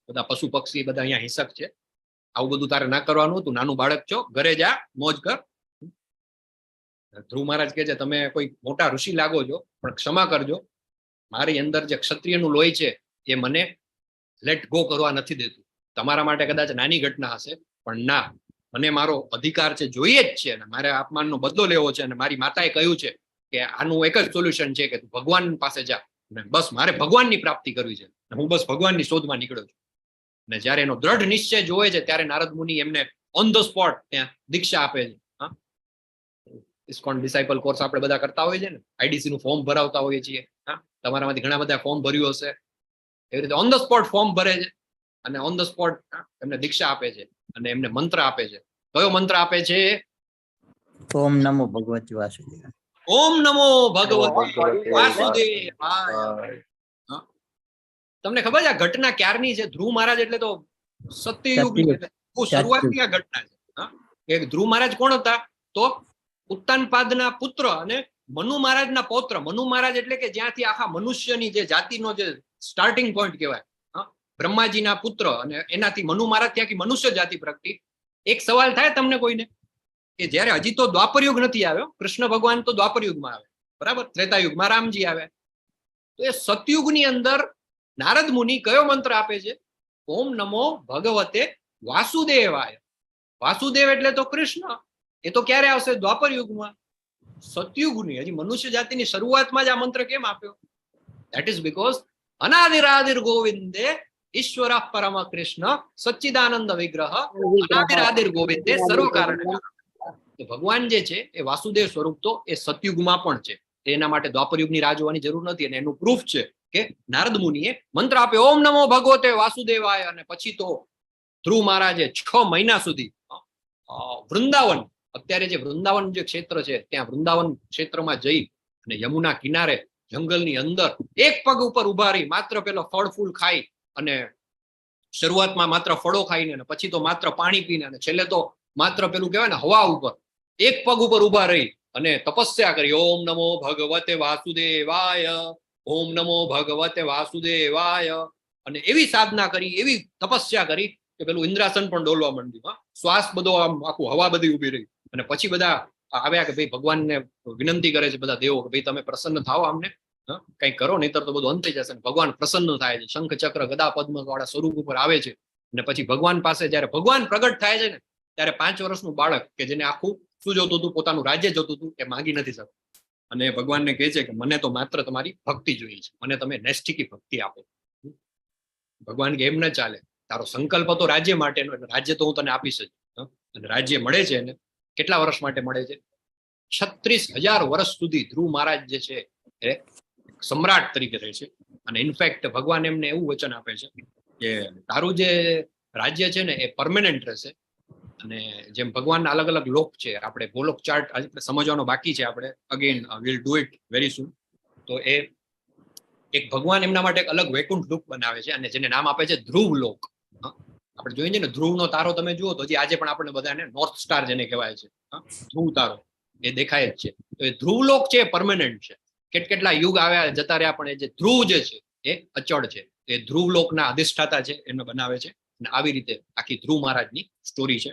[SPEAKER 1] બધા પશુ પક્ષી બધા અહીંયા હિંસક છે, આવું બધું તારે ના કરવાનું, તું નાનું બાળક છો, ઘરે જા, મોજ કર. ધ્રુવ મહારાજ કહે છે તમે કોઈ મોટા ઋષિ લાગો છો પણ ક્ષમા કરજો, મારી અંદર જે ક્ષત્રિયનું લોહી છે એ મને let go કરવા નથી દેતું. તમારા માટે કદાચ નાની ઘટના હશે પણ ના, મને મારો અધિકાર છે જોઈએ જ છે અને મારે અપમાનનો બદલો લેવો છે અને મારી માતાએ કહ્યું છે કે આનું એક જ સોલ્યુશન છે કે તું ભગવાન પાસે જા અને બસ મારે ભગવાનની પ્રાપ્તિ કરવી છે અને હું બસ ભગવાનની શોધમાં નીકળ્યો છું. અને જ્યારે એનો દ્રઢ નિશ્ચય જોવે છે ત્યારે નારદ મુનિ એમને ઓન the spot ત્યાં દીક્ષા આપે છે. હા, ઇસ્કોન ડિસાઇપલ કોર્સ આપણે બધા કરતા હોઈએ છીએ ને, આઈડીસી નું ફોર્મ ભરાવતા હોઈએ છીએ. હા, તમારામાંથી ઘણા બધા ફોર્મ ભર્યું હશે. એવી રીતે ઓન the spot form ભરે છે અને ઓન the spot એમને દીક્ષા આપે છે અને એમને મંત્ર આપે છે. કયો મંત્ર આપે છે?
[SPEAKER 8] ઓમ નમો ભગવતે વાસુદેવ.
[SPEAKER 1] ઓમ નમો ભગવતે વાસુદેવાય. તમને ખબર છે આ ઘટના ક્યારની છે? ધ્રુવ મહારાજ એટલે તો સત્યયુગ, બહુ શરૂઆતની આ ઘટના છે. હા, કે ધ્રુવ મહારાજ કોણ હતા? તો ઉત્તાનપાદના પુત્ર અને મનુ મહારાજના પૌત્ર. મનુ મહારાજ એટલે કે જ્યાંથી આખા મનુષ્યની જે જાતિનો જે સ્ટાર્ટિંગ પોઈન્ટ કહેવાય, બ્રહ્માજીના પુત્ર, અને એનાથી મનુ મહારાજ ત્યાંથી મનુષ્ય જાતિ પ્રગટી. એક સવાલ થાય તમને કોઈને કે જ્યારે હજી તો દ્વાપર યુગ નથી આવ્યો, કૃષ્ણ ભગવાન તો દ્વાપર યુગમાં આવે, બરાબર, ત્રેતાયુગમાં રામજી આવે, તો એ સતયુગની અંદર નારદ મુનિ કયો મંત્ર આપે છે? ઓમ નમો ભગવતે વાસુદેવાય. વાસુદેવ એટલે તો કૃષ્ણ, એ તો ક્યારે આવશે? દ્વાપર યુગમાં. સતયુગની હજી મનુષ્ય જાતિની શરૂઆતમાં જ આ મંત્ર કેમ આપ્યો? That is because અનાદિરાદિર ગોવિંદે ઈશ્વર પરમ કૃષ્ણ સચ્ચિદાનંદ વિગ્રહ અનાદિરાદિર ગોવિંદે સર્વ કારણ. તો ભગવાન જે છે એ વાસુદેવ સ્વરૂપ તો એ સતયુગમાં પણ છે, એના માટે દ્વાપર યુગની રાહ જોવાની જરૂર નથી. અને એનું પ્રૂફ છે કે નારદ મુનિએ મંત્ર આપ્યો ઓમ નમો ભગવતે વાસુદેવાય, અને પછી તો ધ્રુવ મહારાજે 6 મહિના સુધી વૃંદાવન, અત્યારે જે વૃંદાવન જે ક્ષેત્ર છે ત્યાં વૃંદાવન ક્ષેત્રમાં જઈ અને યમુના કિનારે જંગલની અંદર એક પગ ઉપર ઉભા રહી માત્ર પેલો ફળ ફૂલ ખાઈ અને શરૂઆતમાં માત્ર ફળો ખાઈને અને પછી તો માત્ર પાણી પીને અને છેલ્લે તો માત્ર પેલું કહેવાય ને હવા ઉપર, એક પગ ઉપર ઉભા રહી અને તપસ્યા કરી. ઓમ નમો ભગવતે વાસુદેવાય, ઓમ નમો ભગવતે વાસુદેવાય. અને એવી સાધના કરી, એવી તપસ્યા કરી કે પેલું ઇન્દ્રાસન પણ ડોલવા માંડ્યું. હા, શ્વાસ બધો આમ આખું હવા બધી ઉભી રહી. અને પછી બધા આવ્યા કે ભાઈ ભગવાનને વિનંતી કરે છે બધા દેવો કે ભાઈ તમે પ્રસન્ન થાઓ, આમને કંઈક કરો, નહીતર તો બધું અંત થઈ જશે. ભગવાન પ્રસન્ન થાય છે, શંખ ચક્ર ગદા પદ્મ વાળા સ્વરૂપ ઉપર આવે છે. અને પછી ભગવાન પાસે જયારે ભગવાન પ્રગટ થાય છે ને, ત્યારે 5 વર્ષનું બાળક કે જેને આખું શું જોતું હતું, પોતાનું રાજ્ય જોતું હતું, એ માંગી નથી શકતું. અને ભગવાનને કહે છે કે મને તો માત્ર તમારી ભક્તિ જોઈએ છે, મને તમે નૈષ્ઠિકી ભક્તિ આપો. ભગવાન કે એમ ન ચાલે, તારો સંકલ્પ હતો રાજ્ય માટેનો, એટલે રાજ્ય તો હું તને આપીશ જ. અને રાજ્ય મળે છે એને કેટલા વર્ષ માટે મળે છે? 36,000 વર્ષ સુધી ધ્રુવ મહારાજ જે છે એ સમ્રાટ તરીકે રહે છે. અને ઇનફેક્ટ ભગવાન એમને એવું વચન આપે છે કે તારું જે રાજ્ય છે ને એ પરમેનન્ટ રહેશે. અને જેમ ભગવાનના અલગ અલગ લોક છે, આપણે ગોલોક ચાર્ટ આપણે સમજવાનો બાકી છે, આપણે again will do it very soon. તો એ એક ભગવાન એમના માટે એક અલગ વૈકુંઠ લોક બનાવે છે અને જેને નામ આપે છે ધ્રુવ લોક. આપણે જોઈએ છે ને ધ્રુવનો તારો તમે જુઓ તો હજી આજે પણ આપણને બધાને નોર્થ સ્ટાર જેને કહેવાય છે, ધ્રુવ તારો એ દેખાય જ છે. તો એ ધ્રુવલોક છે એ પરમેનન્ટ છે. કેટલા યુગ આવ્યા જતા રહ્યા, પણ એ જે ધ્રુવ જે છે એ અચળ છે. એ ધ્રુવલોકના અધિષ્ઠાતા છે એમને બનાવે છે. અને આવી રીતે આખી ધ્રુવ મહારાજની સ્ટોરી છે.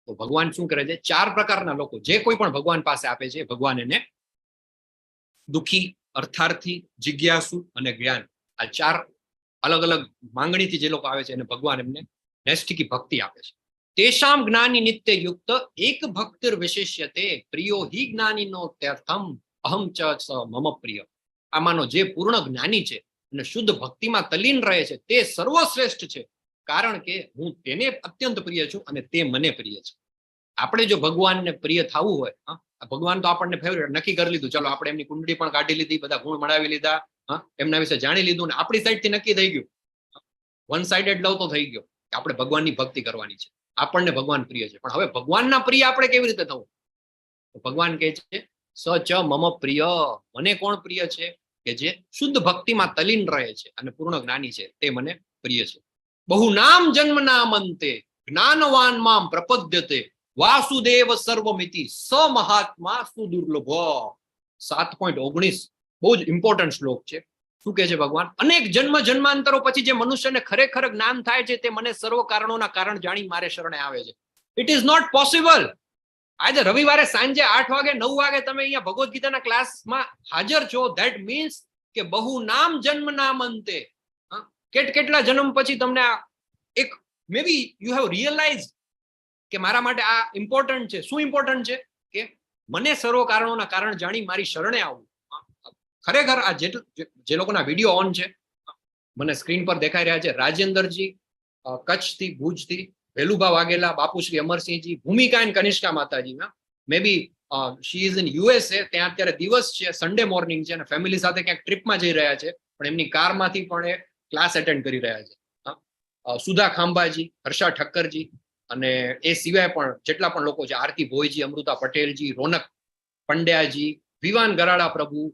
[SPEAKER 1] તો ભગવાન શું કરે છે? 4 પ્રકારના લોકો જે કોઈ પણ ભગવાન પાસે આપે છે, ભગવાન એને દુખી, અર્થાર્થી, જિજ્ઞાસુ અને જ્ઞાન, આ 4 અલગ અલગ માંગણીથી જે લોકો આવે છે એને ભગવાન એમને નૈષ્ઠિકી ભક્તિ આપે છે. તેષામ જ્ઞાની નિત્ય યુક્ત એક ભક્તિર વિશિષ્યતે પ્રિયો હિ જ્ઞાનીનો ત્યર્થમ અહમ ચ સ મમ પ્રિય. આમાંનો જે પૂર્ણ જ્ઞાની છે અને શુદ્ધ ભક્તિમાં તલ્લીન રહે છે તે સર્વશ્રેષ્ઠ છે, કારણ કે હું તેને અત્યંત પ્રિય છું અને તે મને પ્રિય છે. આપણે જો ભગવાનને પ્રિય થવું હોય, હા, ભગવાન તો આપણને ફેવરેટ નક્કી કરી લીધું, ચલો આપણે એમની કુંડળી પણ કાઢી લીધી, બધા ગુણ મળાવી લીધા, હા, એમના વિશે જાણી લીધું અને આપણી સાઈડથી નક્કી થઈ ગયું, વન સાઇડેડ લવ તો થઈ ગયો કે આપણે ભગવાનની ભક્તિ કરવાની છે, આપણને ભગવાન પ્રિય છે. પણ હવે ભગવાનના પ્રિય આપણે કેવી રીતે થવું? તો ભગવાન કહે છે સ ચ મમ પ્રિય, મને કોણ પ્રિય છે? કે જે શુદ્ધ ભક્તિમાં તલ્લીન રહે છે અને પૂર્ણ જ્ઞાની છે તે મને પ્રિય છે. બહુ નામ જન્મ નામ અંતે જ્ઞાનવાન મામ પ્રપદ્યતે વાસુદેવ સર્વમિતિ સ મહાત્મા સુદુર્લભ. 7.19 બહુ જ ઇમ્પોર્ટન્ટ શ્લોક છે. શું કહે છે ભગવાન? અનેક જન્મ જન્માંતરો પછી જે મનુષ્યને ખરેખર જ્ઞાન થાય છે તે મને સર્વ કારણોના કારણ જાણી મારે શરણે આવે છે. It is not possible. આજે રવિવારે સાંજે 8 વાગે 9 વાગે તમે અહીંયા ભગવદ્ ગીતાના ક્લાસમાં હાજર છો, that means કે બહુ નામ જન્મ નામ અંતે, કેટલા જન્મ પછી તમને આ એક maybe you have realise કે મારા માટે આ ઇમ્પોર્ટન્ટ છે. શું ઇમ્પોર્ટન્ટ છે? કે મને સર્વ કારણોના કારણ જાણી મારી શરણે આવવું. ખરેખર આ જે લોકોના વિડીયો ઓન છે, મને સ્ક્રીન પર દેખાઈ રહ્યા છે, રાજેન્દ્રજી કચ્છથી, ભુજથી, વેલુભા વાઘેલા, બાપુશ્રી અમરસિંહજી, ભૂમિકા એન્ડ કનિષ્કા માતાજીના, maybe she is in USA, ત્યાં અત્યારે દિવસ છે, સન્ડે મોર્નિંગ છે અને ફેમિલી સાથે ક્યાંક ટ્રીપમાં જઈ રહ્યા છે, પણ એમની કારમાંથી પણ એ ક્લાસ એટેન્ડ કરી રહ્યા છે. સુધા ખાંભાજી, હર્ષા ઠક્કરજી અને એ સિવાય પણ જેટલા પણ લોકો છે, આરતી ભોયજી, અમૃતા પટેલજી, રોનક પંડ્યાજી, વિવાન ગરાડા પ્રભુ,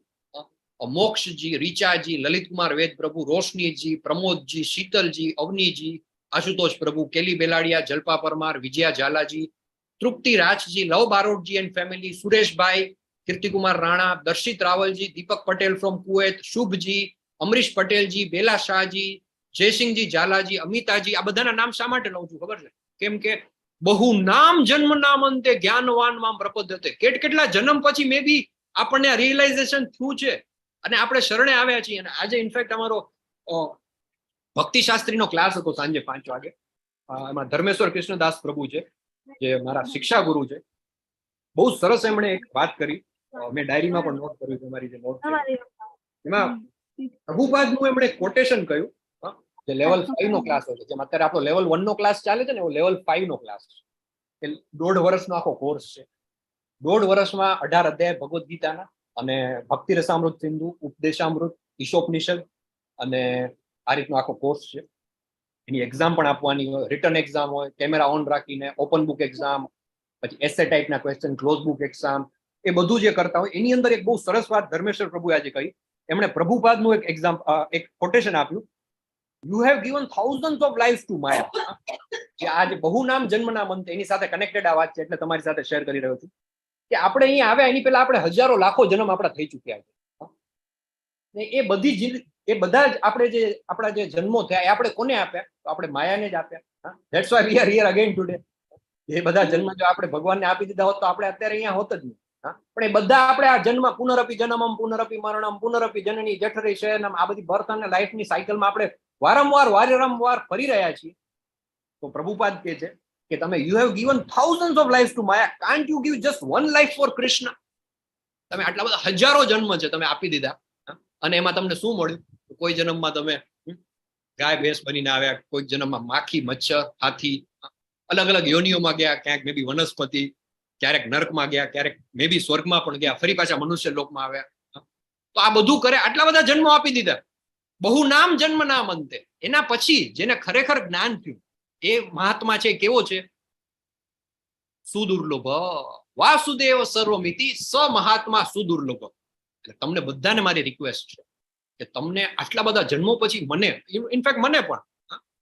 [SPEAKER 1] મોક્ષજી, રીચાજી, લલિતકુમાર વેદ પ્રભુ, રોશનીજી, પ્રમોદજી, શીતલજી, Avniji, Ashutosh Prabhu, Keli Beladiya, Jalpa Parmar, Vijaya Zalaji, Trupti Rajji, Lav Barotji and family, Sureshbhai, Kirtikumar Rana, Darshit Ravalji, Deepak Patel from Kuwait, Shubhji, Amrish Patelji, Bela Shahji, Jaysinhji Zalaji, Amitaji. આ બધાના નામ શા માટે લઉં છું ખબર છે? કેમ કે બહુ નામ જન્મ નામ અંતે જ્ઞાનવાન મામ પ્રપદ્યતે. કેટલા જન્મ પછી મે બી આપણને આ રિયલાઇઝેશન થયું છે અને આપણે શરણે આવ્યા છીએ. અને આજે ઇનફેક્ટ અમારો ભક્તિ શાસ્ત્રીનો ક્લાસ હતો સાંજે 5 વાગે. એમાં ધર્મેશ્વર કૃષ્ણદાસ પ્રભુ છે, જે મારા શિક્ષા ગુરુ છે. બહુ સરસ એમણે એક વાત કરી, મેં ડાયરીમાં પણ not કર્યું છે, મારી જે not છે એમાં પ્રભુપાદનું એમણે કોટેશન કહ્યું, જે લેવલ 5 નો ક્લાસ હોય છે, જેમ અત્યારે આપણો લેવલ 1 નો ક્લાસ ચાલે છે ને, એવો લેવલ 5 નો ક્લાસ છે. એ 1.5 વર્ષનો આખો કોર્સ છે. 1.5 વર્ષમાં 18 અધ્યાય ભગવદ્ ગીતાના અને ભક્તિ રસામૃત સિંધુ, ઉપદેશામૃત, ઈશોપનિષદ અને આ રીતનો આખો કોર્સ છે. એની એક્ઝામ પણ આપવાની હોય, રિટન એક્ઝામ હોય, કેમેરા ઓન રાખીને, ઓપન બુક એક્ઝામ, પછી એસે ટાઈપના ક્વેશ્ચન, ક્લોઝ બુક એક્ઝામ, એ બધું જે કરતા હોય. એની અંદર એક બહુ સરસ વાત ધર્મેશ્વર પ્રભુએ આજે કહી. એમણે પ્રભુપાદનું એક એક્ઝામ, એક કોટેશન આપ્યું. You have given thousands of life to Maya. જે આ જે બહુ નામ જન્મ નામ અંત, એની સાથે કનેક્ટેડ આ વાત છે, એટલે તમારી સાથે શેર કરી રહ્યો છું કે આપણે અહીંયા આવ્યા એની પહેલા આપણે હજારો લાખો જન્મ આપણા થઈ ચુક્યા છે. ને એ બધી એ બધા જ આપણે જે આપણા જે જન્મો થયા એ આપણે કોને આપ્યા? તો આપણે માયાને જ આપ્યા. That's why we are here again today. એ બધા જન્મ જો આપણે ભગવાનને આપી દીધા હોત તો આપણે અત્યારે અહીંયા હોત જ નહીં. પણ એ બધા આપણે આ જન્મ, પુનરપી જન્મમ પુનરપી મરણમ પુનરપી જનની જઠરે શયનમ, આ બધી બર્થ અને લાઈફની સાયકલમાં આપણે વારંવાર વારંવાર ફરી રહ્યા છીએ. તો પ્રભુપાદ કહે છે કે તમે, you have given thousands of life to Maya, can't you give just one life four Krishna? તમે આટલા બધા હજારો જન્મ છે તમે આપી દીધા અને એમાં તમને શું મળ્યું? કોઈ જન્મમાં તમે ગાય ભેંસ બનીને આવ્યા, કોઈ જન્મમાં માખી, મચ્છર, હાથી, અલગ અલગ યોનિઓમાં ગયા, ક્યાંક મે બી વનસ્પતિ, ક્યારેક નર્કમાં ગયા, ક્યારેક મે બી સ્વર્ગમાં પણ ગયા, ફરી પાછા મનુષ્ય લોકમાં આવ્યા. તો આ બધું કરે, આટલા બધા જન્મો આપી દીધા, બહુ નામ જન્મ નામ અંતે. એના પછી જેને ખરેખર જ્ઞાન થયું એ મહાત્મા છે, કેવો છે? સુદુર્લભ વાસુદેવ સર્વમિતિ સ મહાત્મા સુદુર્લભ. એટલે તમને બધાને મારી રિક્વેસ્ટ છે કે તમને આટલા બધા જન્મો પછી મને, ઇનફેક્ટ મને પણ,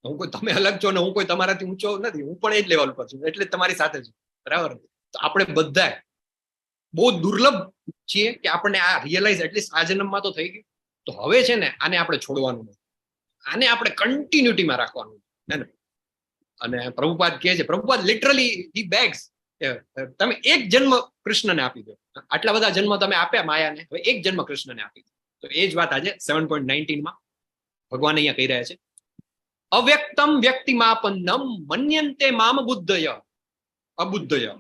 [SPEAKER 1] હું કોઈ, તમે અલગ છો ને હું કોઈ તમારાથી ઊંચો નથી, હું પણ એ જ લેવલ પર છું, એટલે જ તમારી સાથે છું, બરાબર? તો આપણે બધા બહુ દુર્લભ છીએ કે આપણને આ રિયલાઇઝ એટલીસ્ટ આ જન્મમાં તો થઈ ગયું. તો હવે છે ને આને આપણે છોડવાનું નથી, આને આપણે કન્ટિન્યુટીમાં રાખવાનું છે, ને? અને પ્રભુપાદ કહે છે, પ્રભુપાદ લિટરલી હી બેગ્સ, તમે એક જન્મ કૃષ્ણને આપી દો. આટલા બધા જન્મ તમે આપ્યા માયાને, હવે એક જન્મ કૃષ્ણને આપી દો. તો એ જ વાત આજે 7.19 માં ભગવાન અહીંયા કહી રહ્યા છે. અવ્યક્તમ વ્યક્તિમાપન્નમ મન્યન્તે મામ બુદ્ધય અબુદ્ધય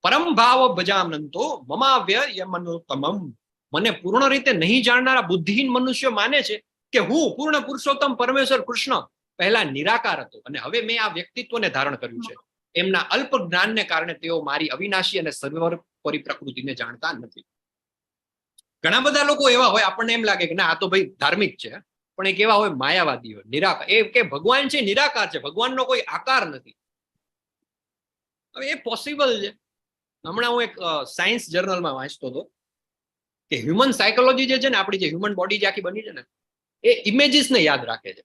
[SPEAKER 1] પરમ ભાવ ભજામનંતો મમાવ્યયમનોત્તમમ. મને પૂર્ણ રીતે નહીં જાણનારા બુદ્ધિહીન મનુષ્ય માને છે કે હું પૂર્ણ પુરુષોત્તમ પરમેશ્વર કૃષ્ણ પહેલા નિરાકાર હતો અને હવે મેં આ વ્યક્તિત્વને ધારણ કર્યું છે. એમના અલ્પ જ્ઞાનને કારણે તેઓ મારી અવિનાશી અને સર્વોપરી પ્રકૃતિને જાણતા નથી. ઘણા બધા લોકો એવા હોય, આપણને એમ લાગે કે ના આ તો ભાઈ ધાર્મિક છે, પણ એ કેવા હોય? માયાવાદી હોય, નિરાકાર. એ કે ભગવાન છે નિરાકાર છે, ભગવાનનો કોઈ આકાર નથી. હવે એ પોસિબલ છે? હમણાં હું એક સાયન્સ જર્નલમાં વાંચતો હતો કે હ્યુમન સાયકોલોજી જે છે ને, આપણી જે હ્યુમન બોડી જે આખી બની છે ને, એ ઇમેજીસને યાદ રાખે છે.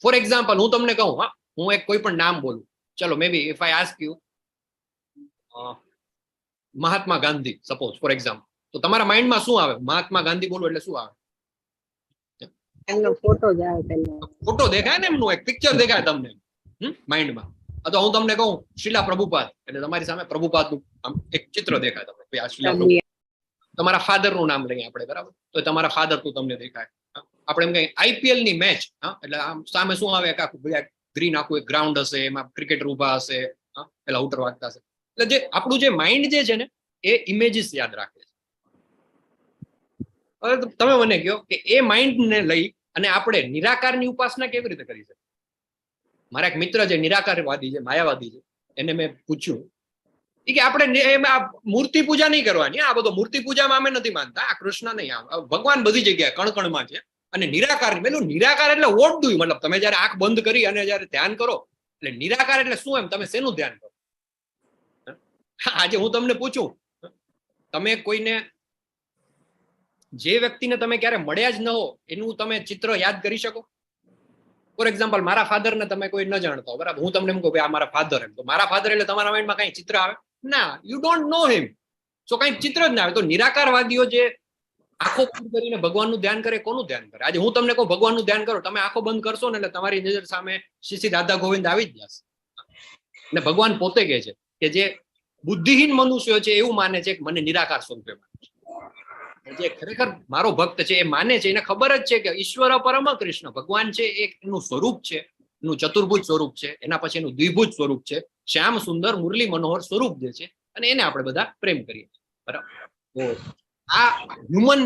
[SPEAKER 1] ફોર એક્ઝામ્પલ હું તમને કહું, હા, હું એક કોઈ પણ નામ બોલું, ચલો maybe if I ask you Mahatma Gandhi, suppose for example, તો તમારા માઇન્ડમાં શું આવે? મહાત્મા ગાંધી બોલું એટલે શું આવે?
[SPEAKER 4] એમનો ફોટો જ આવે પહેલા.
[SPEAKER 1] ફોટો દેખાય ને, એમનું એક પિક્ચર દેખાય તમને માઇન્ડમાં. અથવા હું તમને કહું શ્રીલા પ્રભુપાદ, એટલે તમારી સામે પ્રભુપાદનું આમ એક ચિત્ર દેખાય તમને, ભાઈ આ શ્રીલા પ્રભુપાદ. તમારા ફાધર નું નામ લઈએ આપણે, બરાબર? તો તમારા ફાધર નું તમને દેખાય. આપણે એમ કહીએ આઈપીએલ ની મેચ, હા, એટલે આમ સામે શું આવે? એક આખું ગ્રીન આખું એક ગ્રાઉન્ડ હશે, એમાં ક્રિકેટર ઉભા હશે, હા, પેલા આઉટર વાગતા હશે. એટલે જે આપણું જે માઇન્ડ જે છે ને એ ઇમેજીસ યાદ રાખે છે. હવે તમે મને કહો કે એ માઇન્ડને લઈ અને આપણે નિરાકારની ઉપાસના કેવી રીતે કરી શકીએ? મારા એક મિત્ર છે નિરાકારવાદી છે, માયાવાદી છે, એને મેં પૂછ્યું કે આપણે એમાં મૂર્તિ પૂજા નહીં કરવાની, આ બધો મૂર્તિ પૂજામાં અમે નથી માનતા, આ કૃષ્ણ નહીં, આ ભગવાન બધી જગ્યાએ કણકણમાં છે. અને નિરાકાર, પેલું નિરાકાર એટલે what do you, મતલબ તમે જયારે આંખ બંધ કરી અને જયારે ધ્યાન કરો એટલે નિરાકાર એટલે શું? એમ તમે શેનું ધ્યાન કરો? આજે હું તમને પૂછું, તમે કોઈને, જે વ્યક્તિને તમે ક્યારે મળ્યા જ ન હો એનું તમે ચિત્ર યાદ કરી શકો? ફોર એક્ઝામ્પલ મારા ફાધરને તમે કોઈ ન જાણતા હો, બરાબર? હું તમને એમ કહું આ મારા ફાધર, એમ તો મારા ફાધર એટલે તમારા માઇન્ડમાં કઈ ચિત્ર આવે? ના, you don't know him, so કઈ ચિત્ર જ ના આવે. તો નિરાકારવાદીઓ જે આંખો બંધ કરીને ભગવાનનું ધ્યાન કરે, કોનું ધ્યાન કરે? આજે હું તમને કહું ભગવાનનું ધ્યાન કરો, તમે આંખો બંધ કરશો ને એટલે તમારી નજર સામે શ્રી શ્રી રાધા ગોવિંદ આવી જ જશે. અને ભગવાન પોતે કહે છે કે જે બુદ્ધિહીન મનુષ્યો છે એવું માને છે કે મને નિરાકાર સ્વરૂપે માને છે, જે ખરેખર મારો ભક્ત છે એ માને છે, એને ખબર જ છે કે ઈશ્વર પરમ કૃષ્ણ ભગવાન છે, એ એનું સ્વરૂપ છે, એનું ચતુર્ભુજ સ્વરૂપ છે, એના પછી એનું દ્વિભુજ સ્વરૂપ છે, શ્યામ સુંદર મુરલી મનોહર સ્વરૂપ જે છે, અને એને આપણે બધા પ્રેમ કરીએ છીએ, બરાબર? તો આ હ્યુમન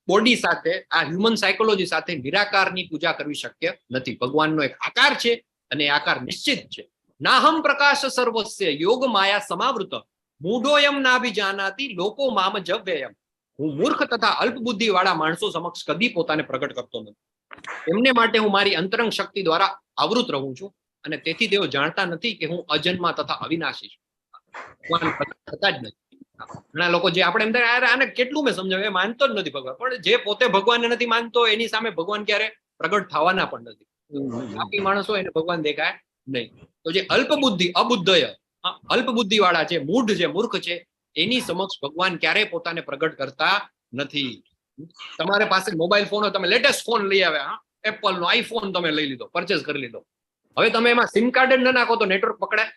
[SPEAKER 1] બોડી સાથે, આ હ્યુમન સાયકોલોજી સાથે નિરાકારની પૂજા કરવી શક્ય નથી. ભગવાનનો એક આકાર છે અને એ આકાર નિશ્ચિત છે. નાહમ પ્રકાશ સર્વસ્ય યોગ માયા સમાવૃત મૂઢોયમ નાભિજાનાતિ લોકો મામ જવ્યયમ. હું મૂર્ખ તથા અલ્પ બુદ્ધિ વાળા માણસો સમક્ષ કદી પોતાને પ્રગટ કરતો નથી. એમને માટે હું મારી અંતરંગ શક્તિ દ્વારા આવૃત રહું છું અને તેથી તેઓ જાણતા નથી કે હું અજન્મા તથા અવિનાશી છું. ભગવાન પ્રગટ થતા જ નથી. ઘણા લોકો જે આપણે એમ થાય, યાર આને કેટલું મેં સમજાવ્યું, એ માનતો જ નથી ભગવાન. પણ જે પોતે ભગવાનને નથી માનતો એની સામે ભગવાન ક્યારે પ્રગટ થવાના પણ નથી. પાપી માણસો એને ભગવાન દેખાય નહીં. તો જે અલ્પ બુદ્ધિ, અબુદ્ધય, અલ્પ બુદ્ધિ વાળા છે, મૂઢ છે, મૂર્ખ છે, એની સમક્ષ ભગવાન ક્યારેય પોતાને પ્રગટ કરતા નથી. તમારે પાસે મોબાઈલ ફોન હોય, તમે લેટેસ્ટ ફોન લઈ આવ્યા, હા, એપલ નો આઈફોન તમે લઈ લીધો, પરચેસ કરી લીધો. હવે તમે એમાં સિમ કાર્ડ જ ન નાખો તો નેટવર્ક પકડાય?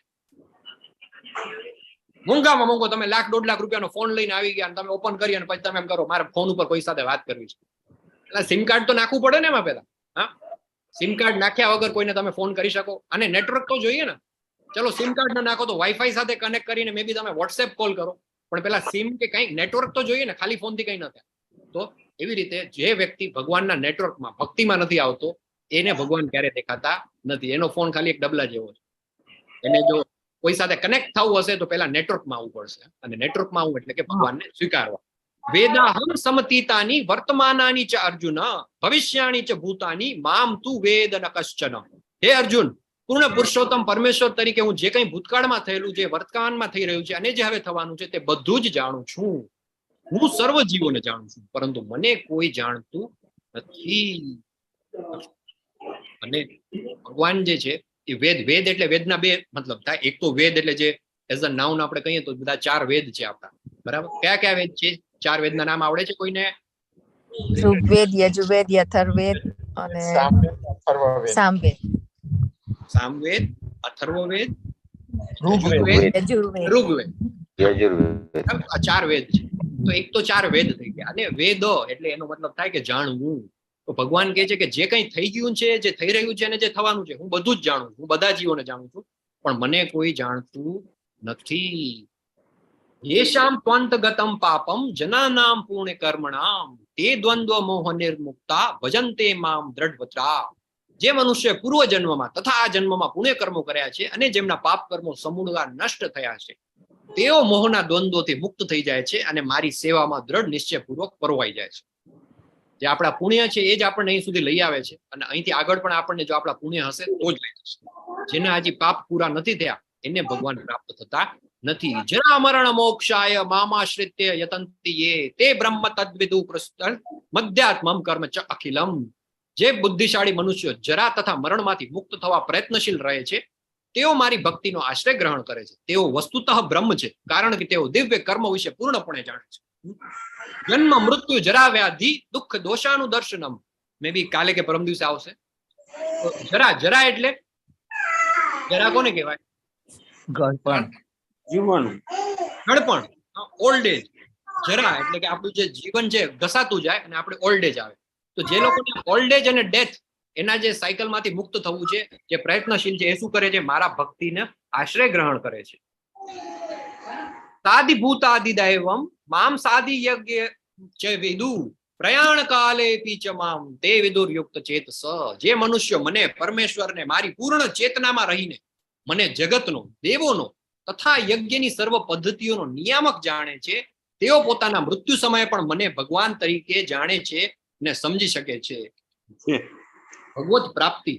[SPEAKER 1] મોંઘામાં મોંઘો તમે લાખ દોઢ લાખ રૂપિયાનો ફોન લઈને આવી ગયા અને તમે ઓપન કરી અને પછી તમે એમ કરો મારે ફોન ઉપર કોઈ સાથે વાત કરવી છે, એટલે સિમ કાર્ડ તો નાખવું પડે ને એમાં પેલા. હા, સિમ કાર્ડ નાખ્યા વગર કોઈને તમે ફોન કરી શકો? અને નેટવર્ક તો જોઈએ ને. ચલો સિમ કાર્ડ ન નાખો તો વાઈફાઈ સાથે કનેક્ટ કરીને મે બી તમે વોટ્સએપ કોલ કરો, પણ પેલા સિમ કે કંઈ નેટવર્ક તો જોઈએ ને, ખાલી ફોનથી કંઈ ન થાય. તો એવી રીતે જે વ્યક્તિ ભગવાનના નેટવર્કમાં ભક્તિમાં નથી આવતો એને ભગવાન ક્યારે દેખાતા નથી. એનો ફોન ખાલી એક ડબલા જેવો છે. એને જો કોઈ સાથે કનેક્ટ થવું હશે તો પેલા નેટવર્કમાં આવવું પડશે, અને નેટવર્કમાં આવવું એટલે કે ભગવાનને સ્વીકારવા. વેદાહમ સમતીતાની વર્તમાનાની ચ અર્જુન ભવિષ્યાણી ચ ભૂતાની મામ તુ વેદ ન કશ્ચન. હે અર્જુન, પૂર્ણ પુરુષોત્તમ પરમેશ્વર તરીકે હું જે કંઈ ભૂતકાળમાં થયેલું છે, વર્તમાનમાં થઈ રહ્યું છે અને જે હવે થવાનું છે તે બધું જ જાણું છું. હું સર્વ જીવોને જાણું છું, પરંતુ મને કોઈ જાણતું નથી. અને ભગવાન જે છે એ વેદ, વેદ એટલે વેદના બે મતલબ થાય. એક તો વેદ એટલે જે એઝ અ નાઉન આપણે કહીએ તો બધા ચાર વેદ છે આપણા, બરાબર? કયા કયા વેદ છે? ચાર વેદના નામ આવડે છે કોઈને?
[SPEAKER 13] ઋગ્વેદ, યજુર્વેદ, યથર્વેદ અને સામવેદ.
[SPEAKER 1] સામવેદ, અથર્વવેદ,
[SPEAKER 9] ઋગ્વેદ,
[SPEAKER 1] ઋગ્વેદ,
[SPEAKER 3] યજુર્વેદ,
[SPEAKER 1] આ ચાર વેદ છે. તો એક તો ચાર વેદ થઈ ગયા. અને વેદ એટલે એનો મતલબ થાય કે જાણવું. તો ભગવાન કહે છે કે જે કંઈ થઈ ગયું છે, જે થઈ રહ્યું છે અને જે થવાનું છે હું બધું જ જાણું છું, હું બધા જીવોને જાણું છું, પણ મને કોઈ જાણતું નથી. યેષામ ત્વંતગતમ પાપમ જનાનામ પુણ્ય કર્મણામ તે દ્વંદ્વ મોહ નિર્મુક્તા ભજન્તે મામ દ્રઢવત્રા. જે મનુષ્ય પૂર્વ જન્મમાં તથા આ જન્મમાં પુણ્ય કર્મો કર્યા છે અને જેમના પાપ કર્મો સમૂળા નષ્ટ થયા છે તેઓ મોહના દ્વંદ્વોથી મુક્ત થઈ જાય છે અને મારી સેવામાં દ્રઢ નિશ્ચયપૂર્વક પરોવાઈ જાય છે. જે આપણા પુણ્ય છે એ જ આપણને અહીં સુધી લઈ આવે છે અને અહીંથી આગળ પણ આપણને જો આપણા પુણ્ય હશે તો જ લઈ જશે. જેના હજી પાપ પૂરા નથી થયા એને ભગવાન પ્રાપ્ત થતા નથી. જરા મરણ મોક્ષાય મામાશ્રિત્ય યતંતિ યે તે બ્રહ્મ તદ્વિદુ પ્રસ્તર મધ્યાત્મમ કર્મ ચ અખિલમ. જે બુદ્ધિશાળી મનુષ્યો જરા તથા મરણમાંથી મુક્ત થવા પ્રયત્નશીલ રહે છે તેઓ મારી ભક્તિનો આશ્રય ગ્રહણ કરે છે. તેઓ વસ્તુતઃ બ્રહ્મ છે, કારણ કે તેઓ દિવ્ય કર્મ વિશે પૂર્ણપણે જાણે છે. જન્મ મૃત્યુ જરા વ્યાધિ દુઃખ દોષાનું દર્શનમ. મે બી કાલે કે પરમ દિવસે આવશે. જરા, જરા એટલે જરા કોને કહેવાય?
[SPEAKER 8] ગળપણ,
[SPEAKER 6] જીવન,
[SPEAKER 1] ગળપણ, ઓલ્ડ એજ. જરા એટલે કે આપણું જે જીવન છે ઘસાતું જાય અને આપણે ઓલ્ડ એજ આવે. તો જે લોકોને ઓલ્ડ એજ અને ડેથ એના જે સાયકલમાંથી મુક્ત થવું છે, જે પ્રયત્નશીલ છે, એ શું કરે છે? મારા ભક્તિને આશ્રય ગ્રહણ કરે છે. સાદિ ભૂતાદિ દૈવમ મામ સાદિ યજ્ઞ ચ વિદુ પ્રયાણ કાલે પી ચ મામ તે વિદુર યુક્ત ચેતસ. જે મનુષ્ય મને પરમેશ્વરને મારી પૂર્ણ ચેતનામાં રહીને મને જગતનો, દેવોનો તથા યજ્ઞની સર્વ પદ્ધતિઓનો નિયામક જાણે છે તેઓ પોતાના મૃત્યુ સમયે પણ મને ભગવાન તરીકે જાણે છે ને સમજી શકે છે. ભગવત પ્રાપ્તિ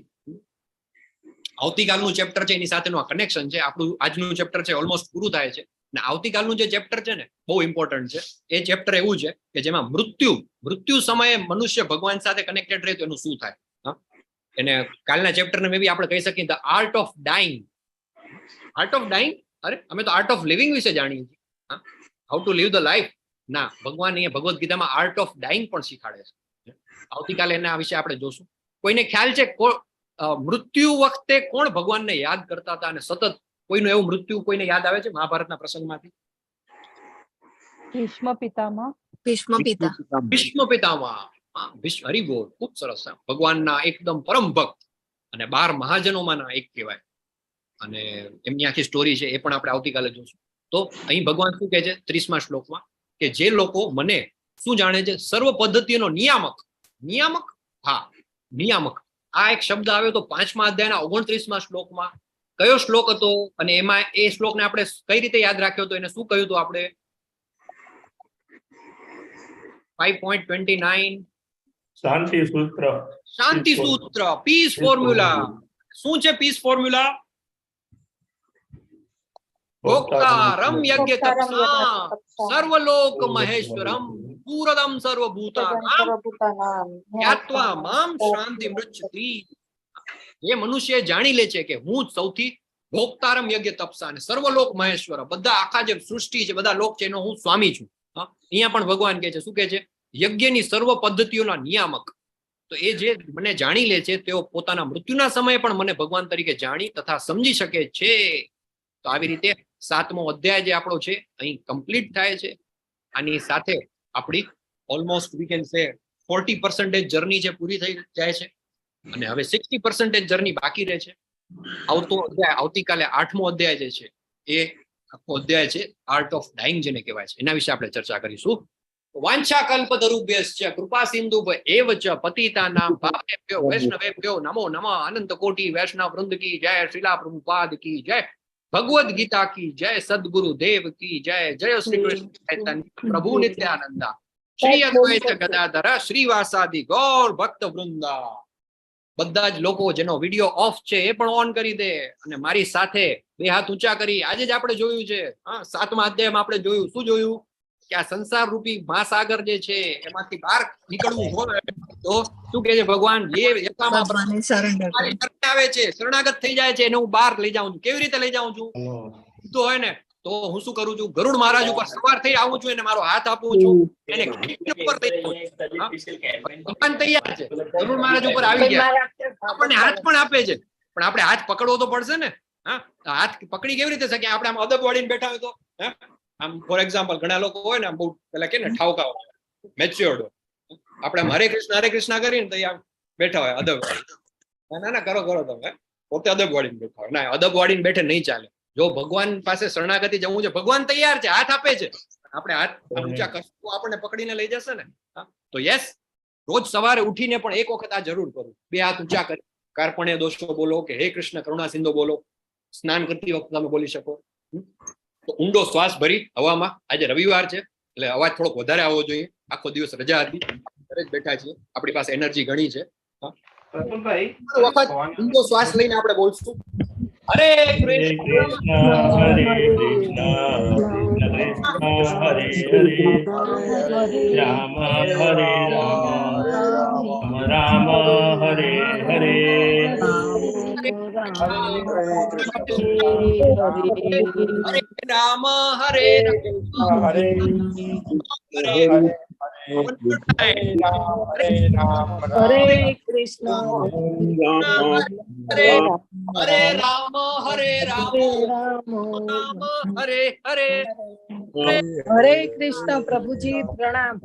[SPEAKER 1] આવતીકાલનું ચેપ્ટર છે, એની સાથેનું આ કનેક્શન છે. આપણું આજનું ચેપ્ટર છે ઓલમોસ્ટ પૂરું થાય છે ને આવતીકાલનું જે ચેપ્ટર છે ને બહુ ઇમ્પોર્ટન્ટ છે. એ ચેપ્ટર એવું છે કે જેમાં મૃત્યુ, મૃત્યુ સમયે મનુષ્ય ભગવાન સાથે કનેક્ટેડ રહે તો એનું શું થાય. હા, એને કાલના ચેપ્ટરને મે બી આપણે કહી શકીએ the art of dying. Art of dying? અરે અમે તો આર્ટ ઓફ લિવિંગ વિશે જાણીએ છીએ, how to live the life. ના, ભગવાન અહીંયા ભગવદ્ ગીતામાં આર્ટ ઓફ ડાઇંગ પણ શીખાડે છે. આવતીકાલે એના વિશે આપણે જોશું. કોઈને ખ્યાલ છે મૃત્યુ વખતે કોણ ભગવાનને યાદ કરતા હતા અને સતત કોઈનું એવું મૃત્યુ કોઈને યાદ આવે છે મહાભારતના પ્રસંગમાંથી?
[SPEAKER 10] ભીષ્મ પિતામહ.
[SPEAKER 13] ભીષ્મ પિતા.
[SPEAKER 1] ભીષ્મ પિતામહ. હા, ભીષ્મ, હરિબોલ, ખૂબ સરસ. ભગવાનના એકદમ પરમ ભક્ત અને 12 મહાજનોમાંના એક કહેવાય અને એમની આખી સ્ટોરી છે એ પણ આપણે આવતીકાલે જોશું. તો અહીં ભગવાન શું કહે છે 30મા શ્લોકમાં કે જે લોકો મને શું જાણે છે? સર્વ પદ્ધતિનો નિયામક. નિયામક? હા, નિયામક. આ એક શબ્દ આવ્યો તો 5મા અધ્યાયના 29મા શ્લોકમાં. કયો શ્લોક હતો અને એમાં એ શ્લોકને આપણે કઈ રીતે યાદ રાખ્યો હતો? એને શું કહ્યું હતું આપણે? 5.29.
[SPEAKER 6] શાંતિ સૂત્ર.
[SPEAKER 1] શાંતિ સૂત્ર, પીસ ફોર્મ્યુલા. શું છે પીસ ફોર્મ્યુલા? ભોક્તારમ યજ્ઞ તપસા સર્વલોક મહેશ્વરમ પૂરદમ સર્વભૂતાનામ જ્ઞાત્વા મામ શાંતિ મૃચ્છતિ. જે મનુષ્ય જાણી લે છે કે હું જ સૌથી ભોગતારમ યજ્ઞ તપસા અને સર્વલોક મહેશ્વર, બધા આખા જે સૃષ્ટિ છે, બધા લોક છે, એનો હું સ્વામી છું. અહીંયા પણ ભગવાન કહે છે, શું કહે છે? યજ્ઞની સર્વ પદ્ધતિઓના નિયામક. તો એ જે મને જાણી લે છે તેઓ પોતાના મૃત્યુના સમયે પણ મને ભગવાન તરીકે જાણી તથા સમજી શકે છે. તો આવી રીતે 7મો અધ્યાય જે આપણો છે અહીં કમ્પ્લીટ થાય છે. આની સાથે આપણી almost we can say 40% journey છે પૂરી થઈ જાય છે અને હવે 60% જર્ની બાકી રહે છે. આવતો અધ્યાય આવતીકાલે 8મો અધ્યાય જે છે એ આખો અધ્યાય છે આર્ટ ઓફ ડાઇંગ જેને કહેવાય છે, એના વિશે આપણે ચર્ચા કરીશું. વાંછા કલ્પતરુભ્યશ્ચ કૃપા સિંધુ એવ ચ પતિતાનામ પાપેભ્યો વૈષ્ણવેભ્યો નમો નમઃ. અનંત કોટી વૈષ્ણવ વૃંદ કી જય, શ્રીલા પ્રભુપાદ કી જય, ભગવદ ગીતા કી જય, સદગુરુ દેવ કી જય, જય શ્રી કૃષ્ણ ચૈતન્ય પ્રભુ નિત્યાનંદા, શ્રી અદ્વૈત ગદાધર શ્રીવાસાદિ ગૌર ભક્ત વૃંદા. બધા જ લોકો જેનો વિડીયો ઓફ છે એ પણ ઓન કરી દે અને મારી સાથે બે હાથ ઊંચા કરી. આજે જ આપણે જોયું છે, હા, 7મા અધ્યાયમાં આપણે જોયું, શું જોયું? કે આ સંસાર રૂપી મહાસાગર જે છે એમાંથી બહાર નીકળવું હોય તો શું કહે છે ભગવાન? જે યથામાં મારી શરણે આવે છે, શરણાગત થઈ જાય છે, એને હું બહાર લઈ જાઉં છું. કેવી રીતે લઈ જાઉં છું? તો હોય ને તો હું શું કરું છું? ગરુડ મહારાજ ઉપર સવાર થઈ આવું છું, એને મારો હાથ આપું છું, એને ઉપર લઈ જાઉં છું. ભગવાન તૈયાર છે, ગરુડ મહારાજ ઉપર આવી ગયા, આપણને હાથ પણ આપે છે, પણ આપણે હાથ પકડવો તો પડશે ને. હા, હાથ પકડી કેવી રીતે શકીએ? આપણે આમ અદબ વાળીને બેઠા હોય તો, હા, આમ ફોર એક્ઝામ્પલ ઘણા લોકો હોય ને આમ બહુ પેલા કે ને ઠાવકા હોય, મેચ્યોર્ડ હોય, આપણે આમ હરે કૃષ્ણ હરે કૃષ્ણ કરીને તો આમ બેઠા હોય અદબ વાળી. ના ના કરો કરો, તમે પોતે અદબ વાળીને બેઠા હોય. ના, અદબ વાળીને બેઠે નહીં ચાલે. જો ભગવાન પાસે શરણાગતિ જવું છે, ભગવાન તૈયાર છે, હાથ આપે છે, આપણે હાથ ઊંચા કરશું આપણને પકડીને લઈ જશે ને. તો યસ, રોજ સવારે ઉઠીને પણ એક વખત આ જરૂર કરું, બે હાથ ઊંચા કરી કાર્પણ્ય દોષો બોલો કે હે કૃષ્ણ કરુણા સિંધુ બોલો. સ્નાન કરતી વખતે તમે બોલી શકો. તો ઊંડો શ્વાસ ભરી હવામાં, આજે રવિવાર છે એટલે અવાજ થોડોક વધારે આવવો જોઈએ, આખો દિવસ રજા હતી, ઘરે જ બેઠા છીએ, આપણી પાસે એનર્જી ઘણી છે. વખત ઊંડો શ્વાસ લઈને આપણે બોલશું. હરે કૃષ્ણ
[SPEAKER 6] હરે કૃષ્ણ કૃષ્ણ કૃષ્ણ હરે હરે, રામ હરે રામ રામ રામ હરે હરે.
[SPEAKER 1] હરે રામ હરે રામ
[SPEAKER 9] હરે
[SPEAKER 14] હરે કૃષ્ણ
[SPEAKER 1] હરે હરે રામ હરે રામ રામ હરે હરે.
[SPEAKER 14] હરે કૃષ્ણ પ્રભુજી પ્રણામ.